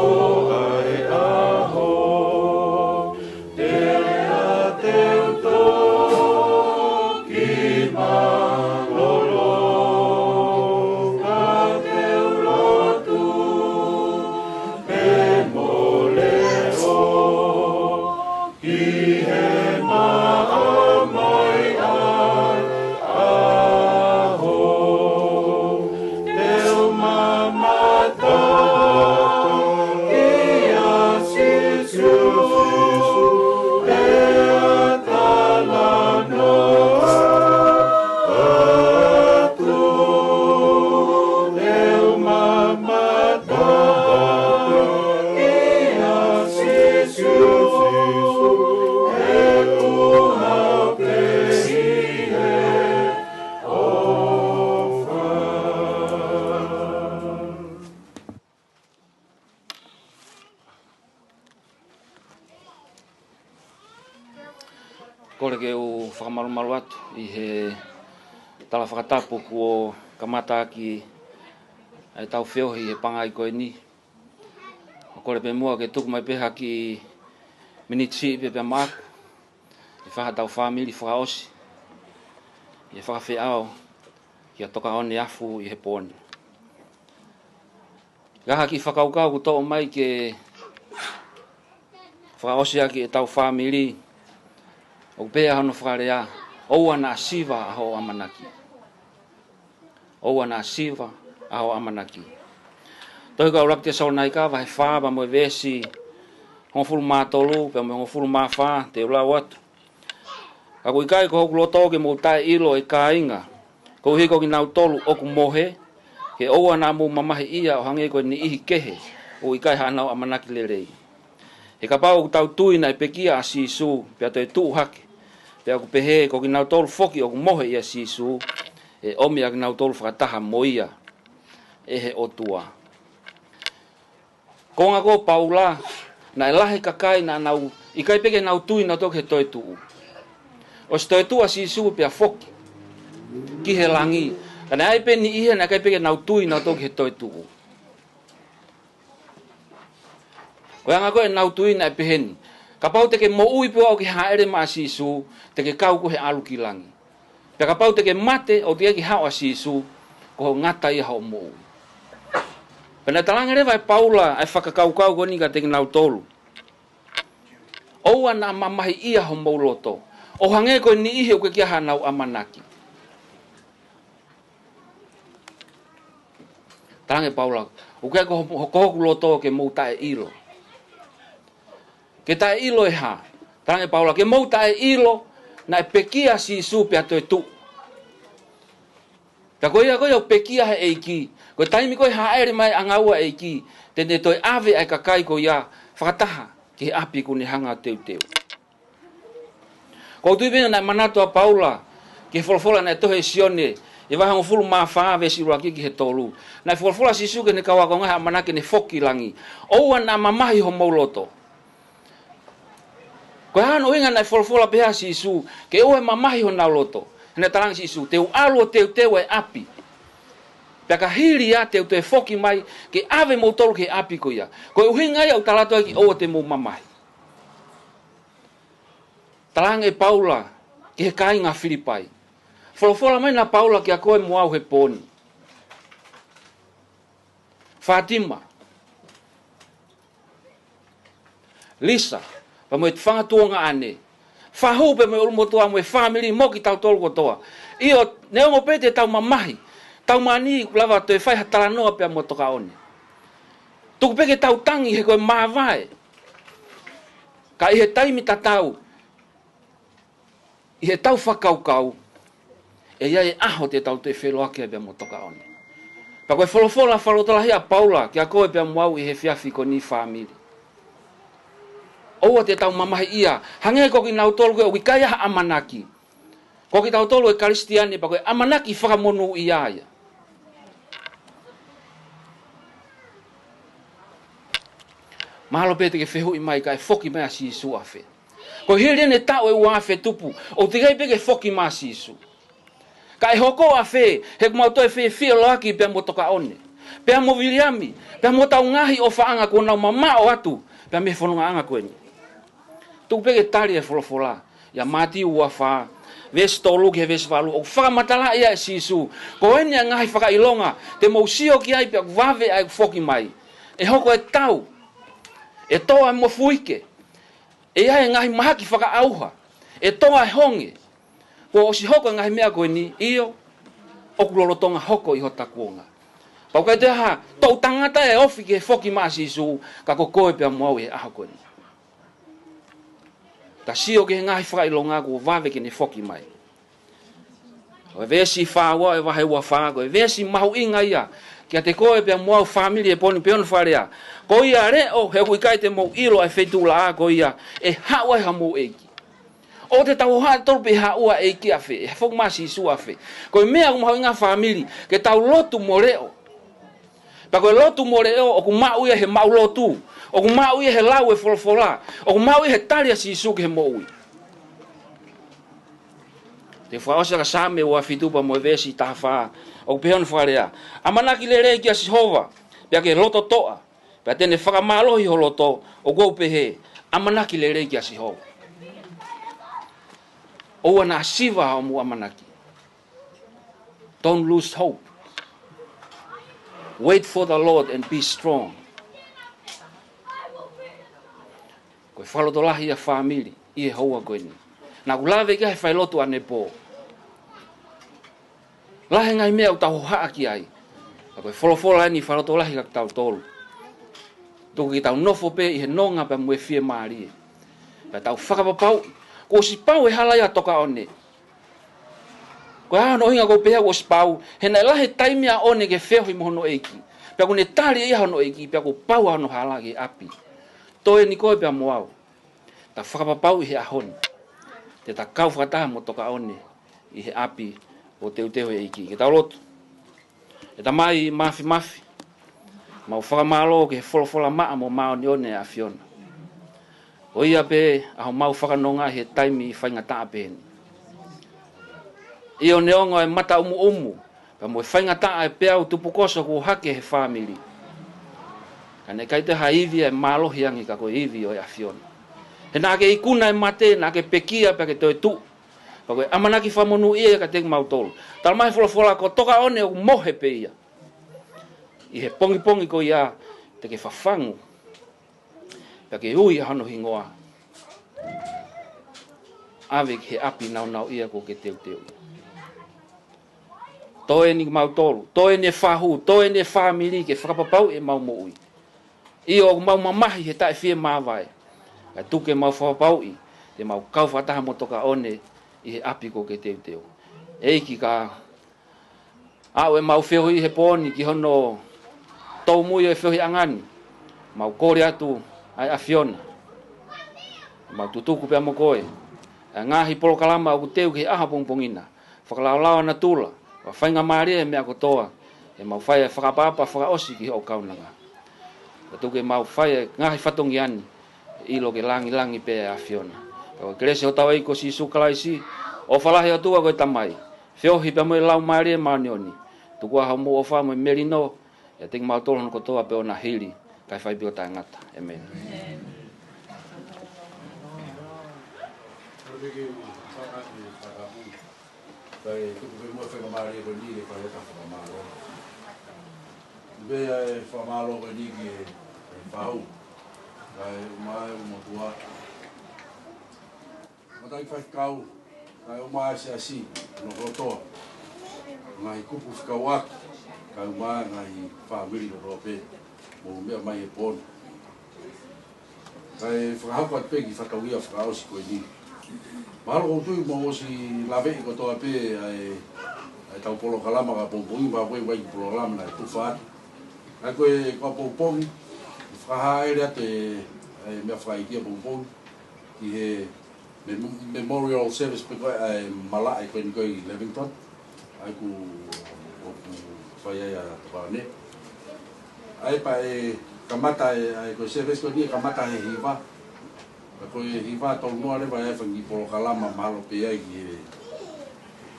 ʻa e ʻaho, te u toki mālōlō, ka te u lotu pē mo leʻo, ki he maʻa mai ʻa e ʻaho. Te u mamata kia Sīsū, pea talanoa atu. Te u mamata kia Sīsū, he ʻoku hau pē ʻi he ʻofa. Kole ke u fakamalumalu atu ʻi he tala fakatapu kuo kamata ʻaki ʻa e tau feohi he pangai ko eni. ʻO kole pē muʻa ke tuku mai pē ha kiʻi miniti siʻi pē pea maʻaku, ʻi he fai ha tau fāmili fakaʻosi ʻi he fakafeʻao kia Tokaʻone Afu ʻi he pō ni. Ka ha kiʻi fakakaukau kuo toʻo mai ke fakaʻosi ʻaki e tau fāmili, ʻoku pehē hono fakalea: ʻOua naʻa siva ʻa hoʻo ʻamanaki. ʻOua naʻa siva ʻa hoʻo ʻamanaki. Tohi ko ʻUluaki Tesalonaika vahe fā pea mo e veesi hongofulu mā tolu pea mo e hongofulu mā fā, te u lau atu. Ka ʻoku ʻikai ko hoku loto ke mou taʻeʻilo, ʻe kāinga, koeʻuhi ko kinautolu ʻoku mohe, ke ʻoua naʻa mou mamahiʻia ʻo hangē ko e niʻihi kehe ʻoku ʻikai haʻanau ʻamanaki lelei. He kapau ʻoku tau tui naʻe pekia ʻa Sīsū pea toe tuʻu hake, pea ʻoku pehē ko kinautolu foki ʻoku mohe ʻia Sīsū, ʻe ʻomi ʻa kinautolu fakataha mo ia ʻe he ʻOtua. Konga ko Paula, naʻe lahi kakai naʻa nau ʻikai pē ke nau tui nautolu ki he toetuʻu. ʻOsi toetuʻu ʻa Sīsū pea foki ki he langi, ka naʻe ʻi ai pē niʻihi naʻe ʻikai pē ke nau tui nautolu ki he toetuʻu. Ko e anga ko ē ʻenau tui naʻe pehē ni: Kapau te ke moʻui pē ʻo aʻu ki he hāʻele mai ʻa Sīsū, te ke kau koe he ʻalu ki langi. Pea kapau te ke mate ʻo teʻeki haʻu ʻa Sīsū, ko hoʻo ngata ia hoʻo moʻui. Pea naʻe talaange leva ʻe Paula ʻa e fakakaukau ko eni kiate kinautolu: ʻOua naʻa mamahiʻia homou loto ʻo hangē ko e niʻihi ʻoku ʻikai haʻanau ʻamanaki. Talaange ʻe Paula: ʻOku ʻikai ko ho-, ko hoku loto ke mou taʻeʻilo. Ke taʻeʻilo e hā? Talaange ʻe Paula: Ke mou taʻeʻilo naʻe pekia ʻa Sīsū pea toetuʻu. Ka ko ia ko ia ʻoku pekia he ʻEiki, ko e taimi ko ē hāʻele mai ʻanga ua ʻEiki, te ne toe ʻave ʻa e kakai ko ia fakataha ki he ʻapi kuo ne hanga ʻo teuteu. ʻOku ou tui pē naʻe manatu ʻa Paula ki he folofola naʻe tohi ʻe Sione, ʻi he vahe hongofulu mā fā veesi ʻuluaki ki he tolu. Naʻe folofola ʻa Sīsū ki heʻene kau ākonga he ʻamanaki ke ne foki ki langi: ʻOua naʻa mamahi homou loto. Ko e hā hono ʻuhinga naʻe folofola pehē ʻa Sīsū ke ʻoua ʻe mamahi honau loto? He naʻe talaange ʻe Sīsū: Te u ʻalu ʻo teuteu e ʻapi, pea ka hili ia te u toe foki mai ke ʻave moutolu ki he ʻapi ko ia. Ko e ʻuhinga ia ʻoku tala atu ai ke ʻoua te mou mamahi. Talaange ʻe Paula ki he kāinga Filipai. Folofola mai ʻa Paula kiate koe mo au he pō ni: Fātima, Lisa, pea mo e fanga tuongaʻane, Fahu pea mo e ʻulumotuʻa mo e fāmili mo kitautolu kotoa. ʻIo, neongo pē te tau mamahi, tau mani, ʻoku lava toe fai ha talanoa pea mo Tokaʻone. Tuku pē ke tau tangi he ko e māvae. Ka ʻi he taimi tatau, ʻi heʻetau fakakaukau, ʻe ʻi ai e ʻaho te tau toe feʻiloaki ai pea mo Tokaʻone. Pea ko e folofola fakalotolahi ʻa Paula kiate koe pea mo au ʻi he efiafi ko eni, fāmili. ʻOua te tau mamahiʻia, hangē ko kinautolu ko ē ʻoku ʻikai ha ʻamanaki. Ko kitautolu ʻa e Kalisitiane pea ko e ʻamanaki fakamonūʻia ia. Mahalo pē te ke fehuʻi mai, kae foki mai ʻa Sīsū ʻafē? Ko e hili ʻeni e taʻu ʻe ua afe tupu, ʻoku teʻeki ai pē ke foki mai ʻa Sīsū. Kae hoko ʻafē, he ʻoku mau toe fie feʻiloaki pea mo Tokaʻone, pea mo Viliami, pea mo hotau ngaahi ʻofaʻanga kuo nau mamaʻo atu pea mei he fonongaʻanga ko eni? Tuku pē ke tali e folofola ʻia Mātiu ua fā, veesi tolu ki he veesi valu, ʻoku fakamatalaʻi ai ʻe Sīsū, ko eni ʻa e ngaahi fakaʻilonga te mou sio ki ai pea ʻoku vave ʻa e foki mai. ʻE hoko e tau, ʻe tō ʻa e mofuike, ʻe ʻi ai e ngaahi mahaki fakaʻauha, ʻe tō ʻa e honge. Kuo ʻosi hoko e ngaahi meʻa ko eni, ʻio, ʻoku lolotonga hoko ʻi hota kuonga. Pea ʻoku ʻikai toe ha toʻu tangata ʻe ofi ki he foki mai ʻa Sīsū, ka ko koe pea mo au ʻi he ʻaho ko eni. Ta sio ki he ngaahi fakaʻilonga kuo vave ke ne foki mai. Ko e veesi fā ua ʻo e vahe ua fā, ko e veesi mahuʻinga ia kiate koe pea mo au fāmili he pō ni, pehē hono fakalea: Ko ia leʻo, he ʻoku ʻikai te mou ʻilo ʻa e feituʻulaʻā ko ia ʻe haʻu ai hamou ʻEiki. ʻOku te tau hohaʻa tautolu pē ʻi he haʻu ʻa e ʻEiki ʻafē, ʻe foki mai ʻa Sīsū ʻafē? Ko e meʻa ʻoku mahuʻinga, fāmili, ke tau lotu mo leʻo. Pea ko e lotu mo leʻo, ʻoku maʻu ia he maʻu lotu, ʻoku maʻu ia he lau e folofola, ʻoku maʻu ia he tali ʻa Sīsū ki he moʻui. Te u fakaʻosi ʻaki ʻa Saame ua fitu pea mo e veesi taha fā, ʻoku pehē hono fakalea: ʻAmanaki lelei kia Sihova, pea ke loto toʻa, pea te ne fakamālohi ho loto. ʻOku ou pehē, ʻamanaki lelei kia Sihova. ʻOua naʻa siva hoʻomou ʻamanaki. Don't lose hope. Wait for the Lord and be strong. Ko e fakalotolahi ia, fāmili, ʻi he houa ko eni. Naʻá ku lave ki ai he failotu ʻanepō. Lahi e ngaahi meʻa ʻoku tau hohaʻa ki ai. Ka ko e folofola ʻeni fakalotolahi kiate kitautolu. Tuku ke tau nofo pē ʻi he nonga pea mo e fiemālie. Pea tau fakapapauʻi kuo ʻosi pau e hala ia ʻa Tokaʻone. Ko e hā hono ʻuhinga ʻoku ou pehē kuo ʻosi pau? He naʻe lahi e taimi ʻa ʻOne ke feohi mo hono ʻEiki. Pea kuo ne tali ʻe ia hono ʻEiki, pea kuo pau ʻa hono hala ki he ʻapi. Toe ʻeni koe pea mo au, ta fakapapauʻi he ʻaho ni, te ta kau fakataha mo Tokaʻone ʻi he ʻapi ʻo teuteu ʻe he ʻEiki. Ke tau lotu. ʻE Tamai Māfimafi, mau fakamālō ki he folofola maʻa mo māʻoniʻoni ʻa e ʻAfiona. Ko ia pē ʻa homau fakanonga he taimi faingataʻa pehē ni. ʻIo, neongo e mata ʻumuʻumu pea mo e faingataʻa e peau tupukoso kuo hake he fāmili, ka naʻe ʻikai toe ha ivi ʻe mālohi ange ka ko e ivi ʻo e ʻAfiona. He naʻá ke ikuna e mate, naʻá ke pekia pea ke toetuʻu. Pea ko e ʻamanaki fakamonūʻia ia kiate kimautolu. Talamai ʻe he folofola ko Tokaʻone ʻoku mohe pē ia. ʻI he pongipongi ko ia te ke fafangu, pea ke ui ʻa hono hingoa, ʻave ki he ʻapi nāunauʻia kuo ke teuteu. Toe ʻeni kimautolu, toe ʻeni e fahu, toe ʻeni e fāmili, ke fakapapauʻi ʻemau moʻui. ʻIo, ʻoku mau mamahi he taʻefiemāvae. Kae tuku ke mau fakapapauʻi te mau kau fakataha mo Tokaʻone ʻi he ʻapi kuo ke teuteu. ʻEiki, ka aʻu ʻemau feohi he pō ni ki hono tōmui ʻo e feohiʻanga ni, mau kole atu ʻa e ʻAfiona, mau tutuku pea mo koe ʻa e ngaahi polokalama ʻoku teu ki he ʻaho pongipongi na. Fakalaolao ʻa natula, fakafaingamālie e meʻa kotoa, ʻemau fai e fakaʻapaʻapa fakaʻosi ki hoʻo kaunanga. Kae tuku ke mau fai e ngaahi fatongia ni, ʻilo ke langilangi pē ʻa e ʻAfiona. Pea ko e kelesi ʻa hotau ʻEiki ko Sīsū Kalaisi, ʻofa lahi ʻa e ʻOtua ko e Tamai, feohi pea mo e Laumālie Māʻoniʻoni, tuku ā hoʻomou ʻofa mo e melino ʻiate kimautolu hono kotoa pē ʻo na hili, kae fai pē ʻo taʻengata. ʻĒmeni. Kae tuku pē muʻa e faingamālie ko eni ke fai ʻetau fakamālō. Pea ʻe fakamālō ko eni ki he, he fahu, kae ʻumaʻā e ʻulumotuʻa, matātahi faifekau, kae ʻumaʻā e siasi hono kotoa, ngaahi kupu fekauʻaki, kae ʻumaʻā e ngaahi fāmili kotoa pē, mou meʻa mai he pō ni. Kae fakahoko atu pē ki he fatongia fakaʻosi ko eni. Mahalo ʻoku ou tui kuo mou ʻosi laveʻi kotoa pē ʻa e, ʻa ʻetau polokalama ka pongipongi, mahalo ʻoku ʻi ai e kiʻi polokalama naʻe tufa atu. Kae ko e, ko ʻapongipongi, fakahāʻele atu e, e meʻa fakaʻeiki ʻapongipongi ki he mem-, memorial service pē ko ē ʻa e malaʻe ko eni ko ē ʻi Lavington. ʻA ia ʻoku, ʻoku fai ai ʻa Tokaʻone. ʻA ia pea ʻe Kamata e, ʻa e ko e service ko eni ʻe kamata he hiva. Ka ko e hiva tolu noa leva ʻe fai e polokalama mahalo pē ai ki he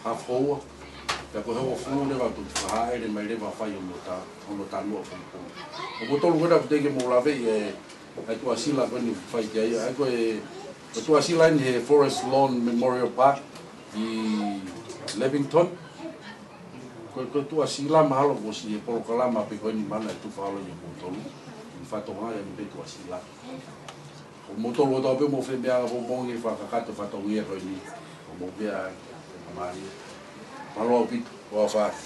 half hour. Ka ko e hongofulu leva ʻoku tau fakahā ʻe mai leva fai hono ta-, hono talanoa foʻou. ʻOku tolu ko ena ʻoku teʻeki ke mou laveʻi e, ʻa e tuʻasila ko eni fai ki ai. ʻA e ko e, ko e tuʻasila eni he Forest Lawn Memorial Park ʻi Lavington. Ko e, ko e tuʻasila mahalo kuo ʻosi e polokalama pē ko eni mana e tufa alo ia moutolu. ʻI fatongia eni pē tuʻasila. ʻOku moutolu ʻoku tau pē mo femeʻa anga pongipongi fakakakato fatongia ko eni. ʻOku mou meʻa ai, mālie. Mālō ʻaupito, ʻofa atu.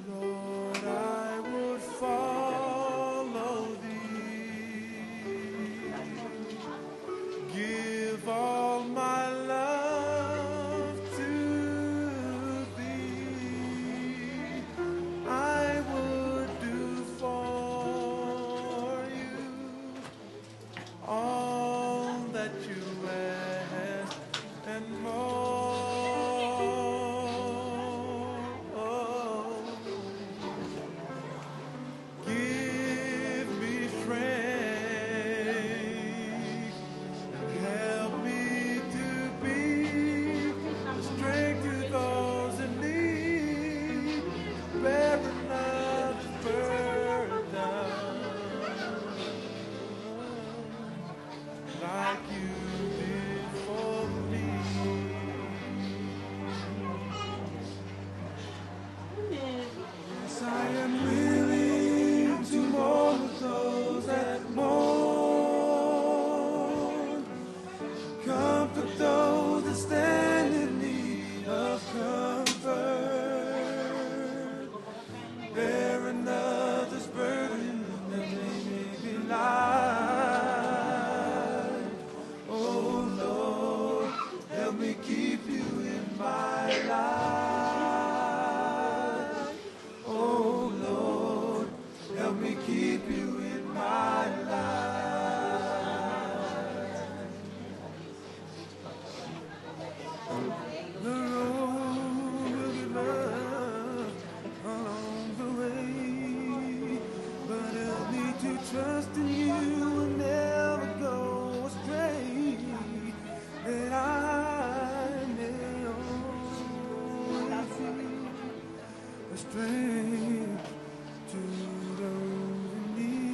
Lord, I would follow thee. Give all my love to thee. I would do for you all that you ask and more. Give me strength. Help me to be a strength to those in need. Bear another's burden like you did for me. Yes, I am willing to mourn with those that mourn. Comfort those that stand in need of comfort. Bear another's burden that they may be light. Oh Lord, help me keep you in my life. Oh Lord, help me keep you in my life. The road will be rough along the way, but help me to trust in you and never go astray, that I may always be a strength to those in need.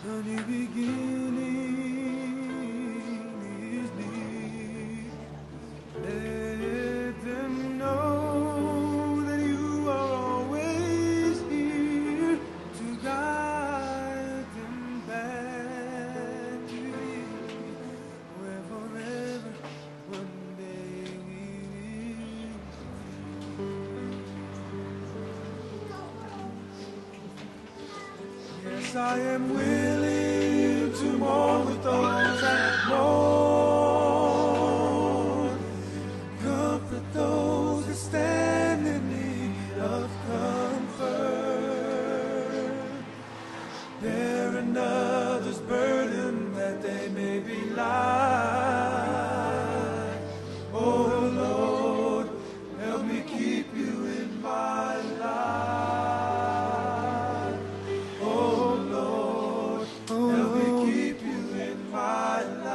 A new beginning is near. Let them know that you are always here to guide them back to you, where forever one day we will be. Yes, I am willing to mourn with those that mourn. Comfort those that stand in need of comfort. Bear another's burden that they may be light. Oh Lord, help me keep you in my life. Oh Lord, help me keep you in my life.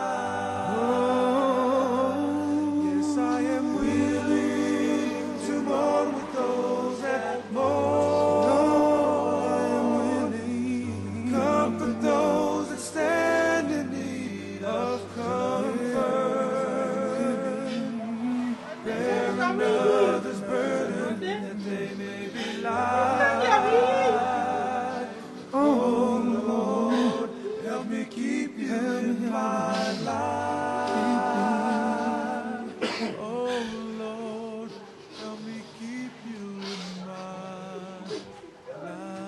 Yes, I am willing to mourn with those that mourn. I am willing. Comfort those that stand in need of comfort. Bear another's burden that they may be light. Oh Lord, help me keep you in my life. Oh Lord, help me keep you in my life.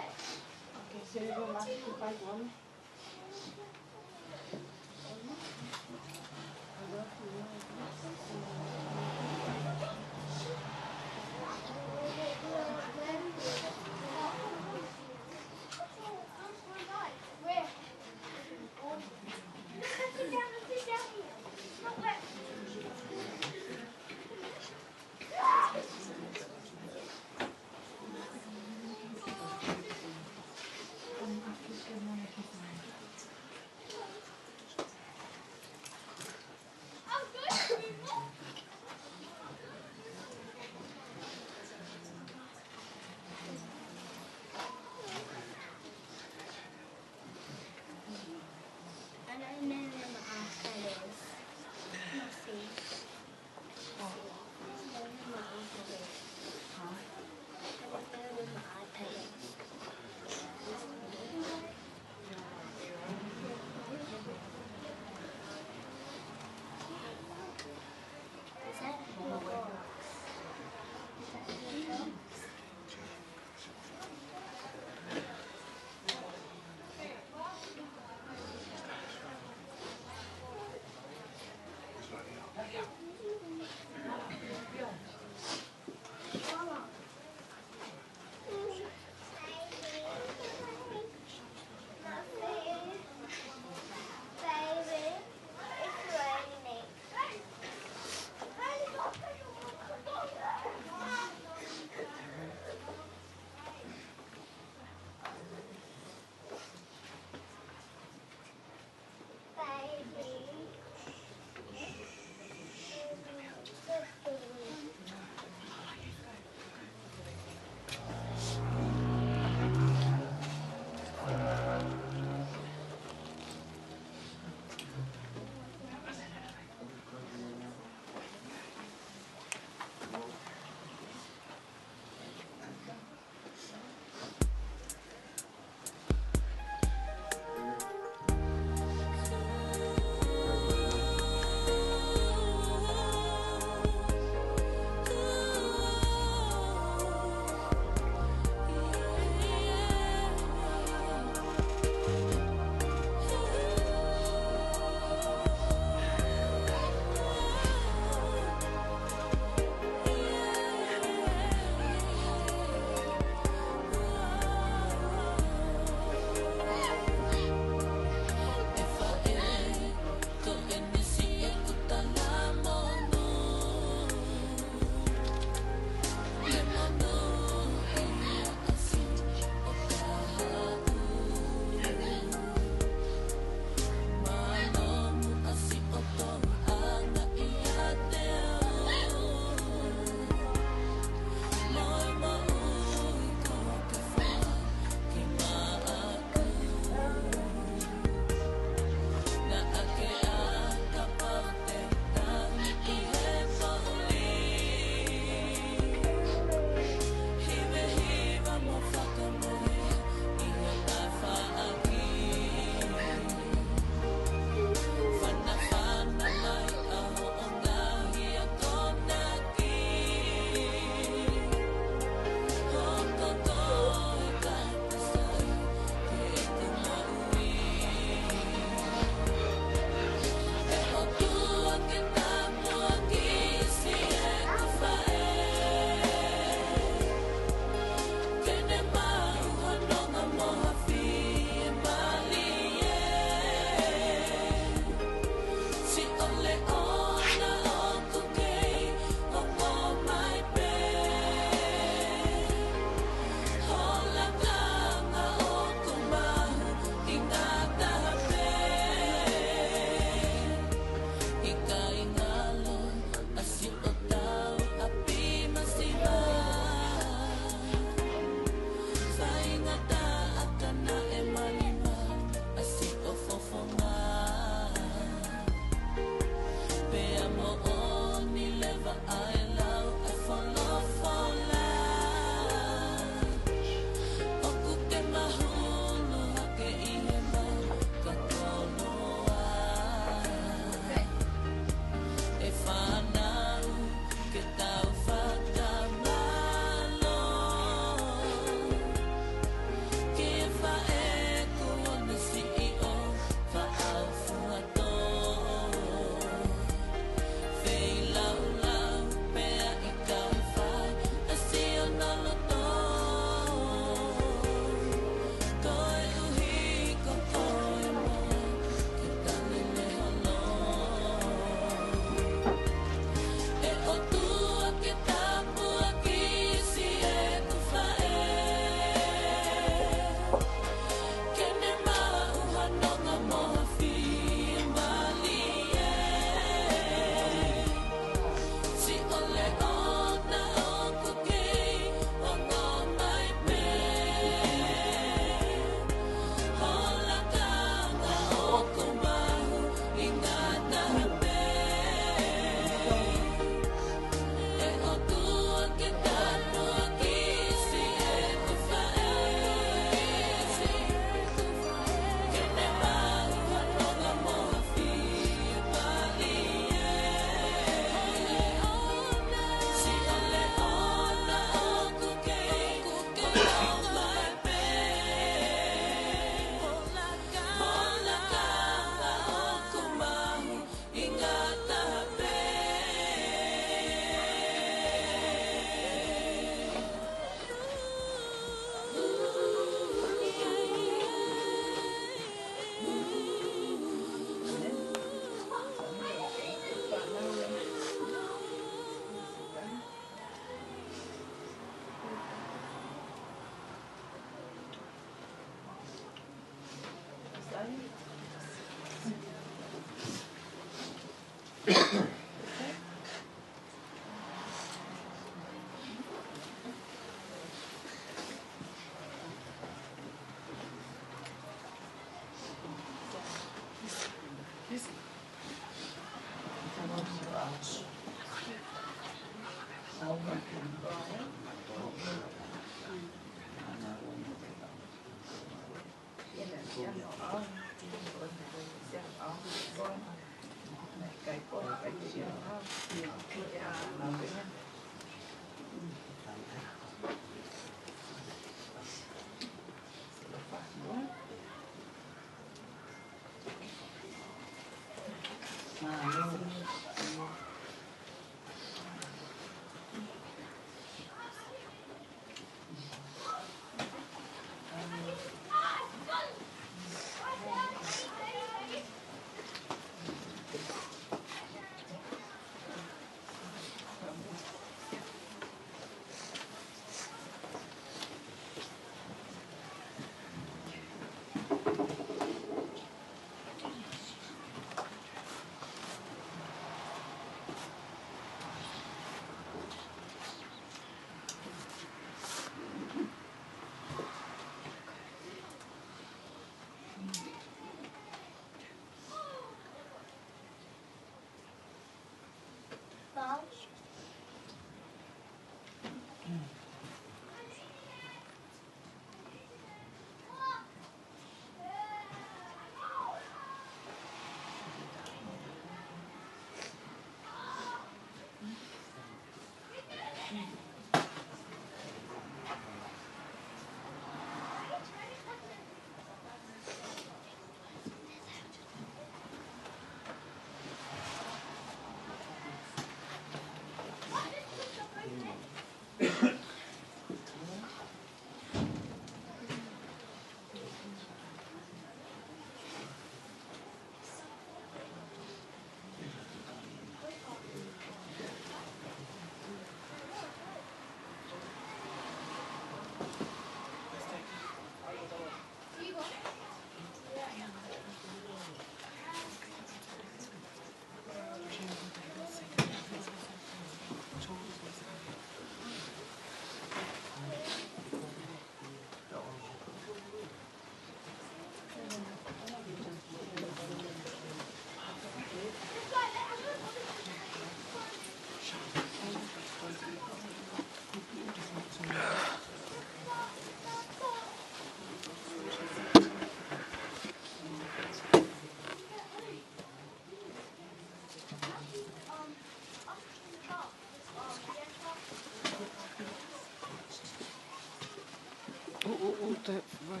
Oh, oh, oh, that, right.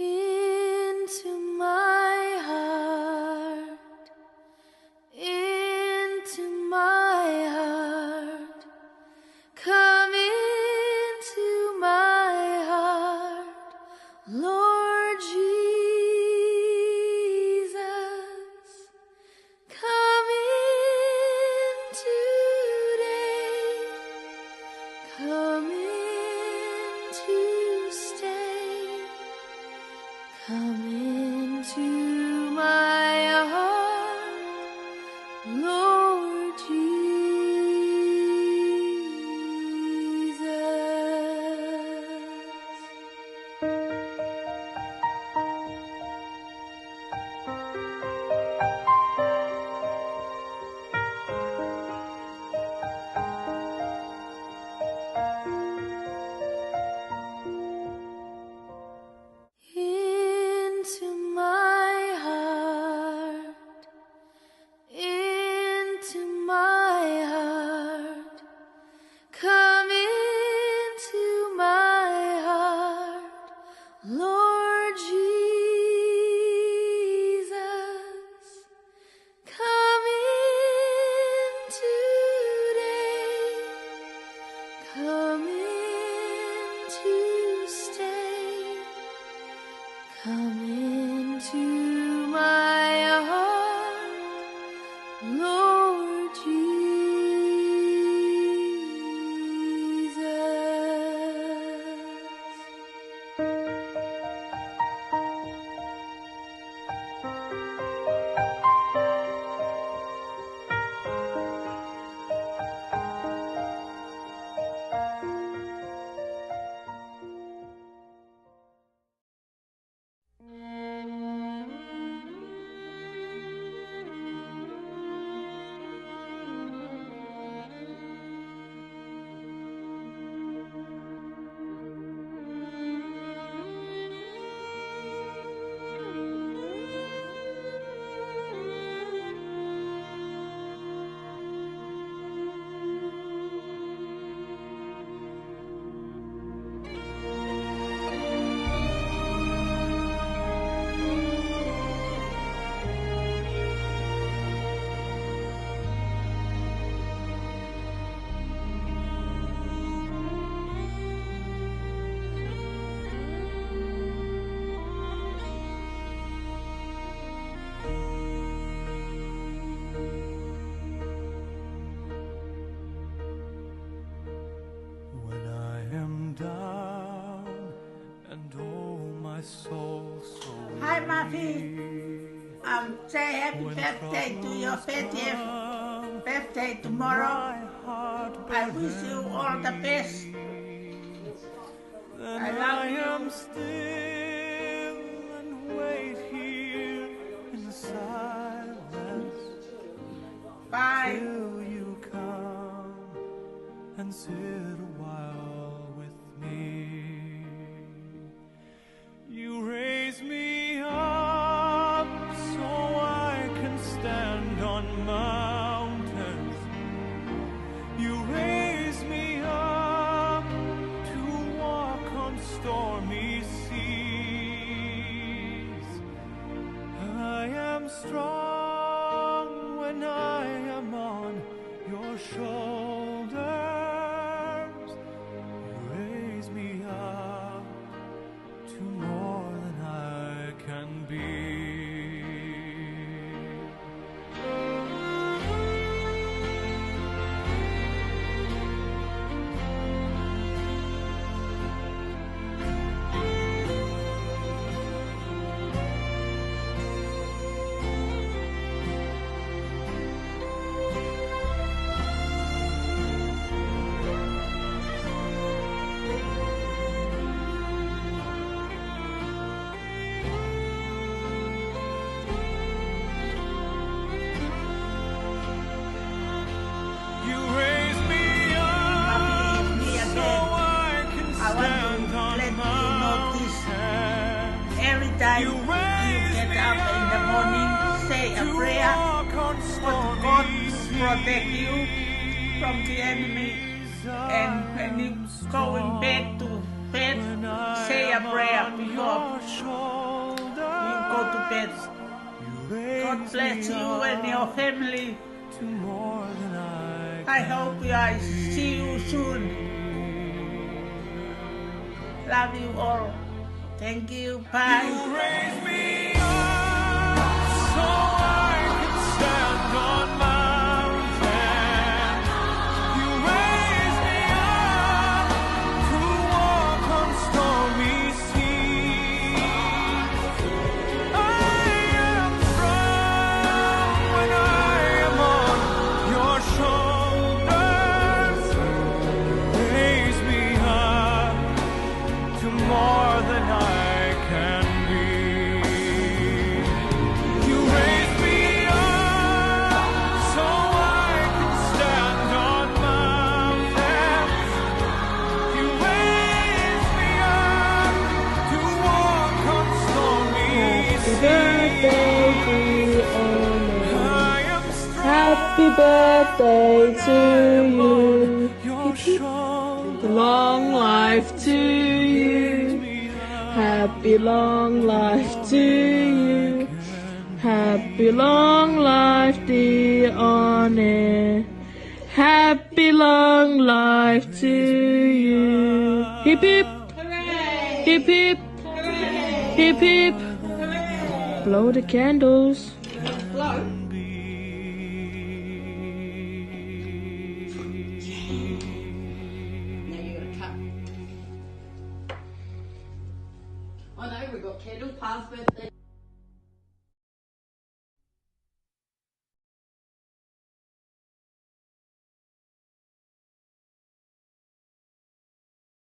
Into my heart, into my heart, come into my heart, Lord Jesus. Come in today, come in to stay, come into my heart, Lord Jesus. Into my heart, into my heart, come into my heart, Lord Jesus. Come in today, come in to stay, come into my heart, Lord Jesus. When I am down and oh my soul so weary. Hi, Muffy. Um, say happy birthday to your thirtieth birthday tomorrow. I wish you all the best. I love you. Then I am still and wait here in the silence. Bye. Till you come and sit a while with me. You raise me up so I can stand on mountains. You raise me up to walk on stormy seas. a prayer. God, God protect you from the enemy. And when you going back to bed, say a prayer before you go to bed. God bless you and your family. I hope I see you soon. Love you all. Thank you. Bye. You raise me up so I can stand on mountains. You raise me up to walk on stormy seas. I am strong when I am on your shoulders. Raise me up to more than I can be. You raise me up so I can stand on mountains. You raise me up to walk on stormy seas. Happy birthday to you. I am strong. Happy birthday to you. Your shoulders. Long life to you. Happy long life to you. Happy long life, dear One. Happy long life to you. Hip hip. Hooray. Hip hip. Hooray. Hip hip. Hooray. Blow the candles. Blow. Now you gotta cut. Oh no, we've got candle, past birthday.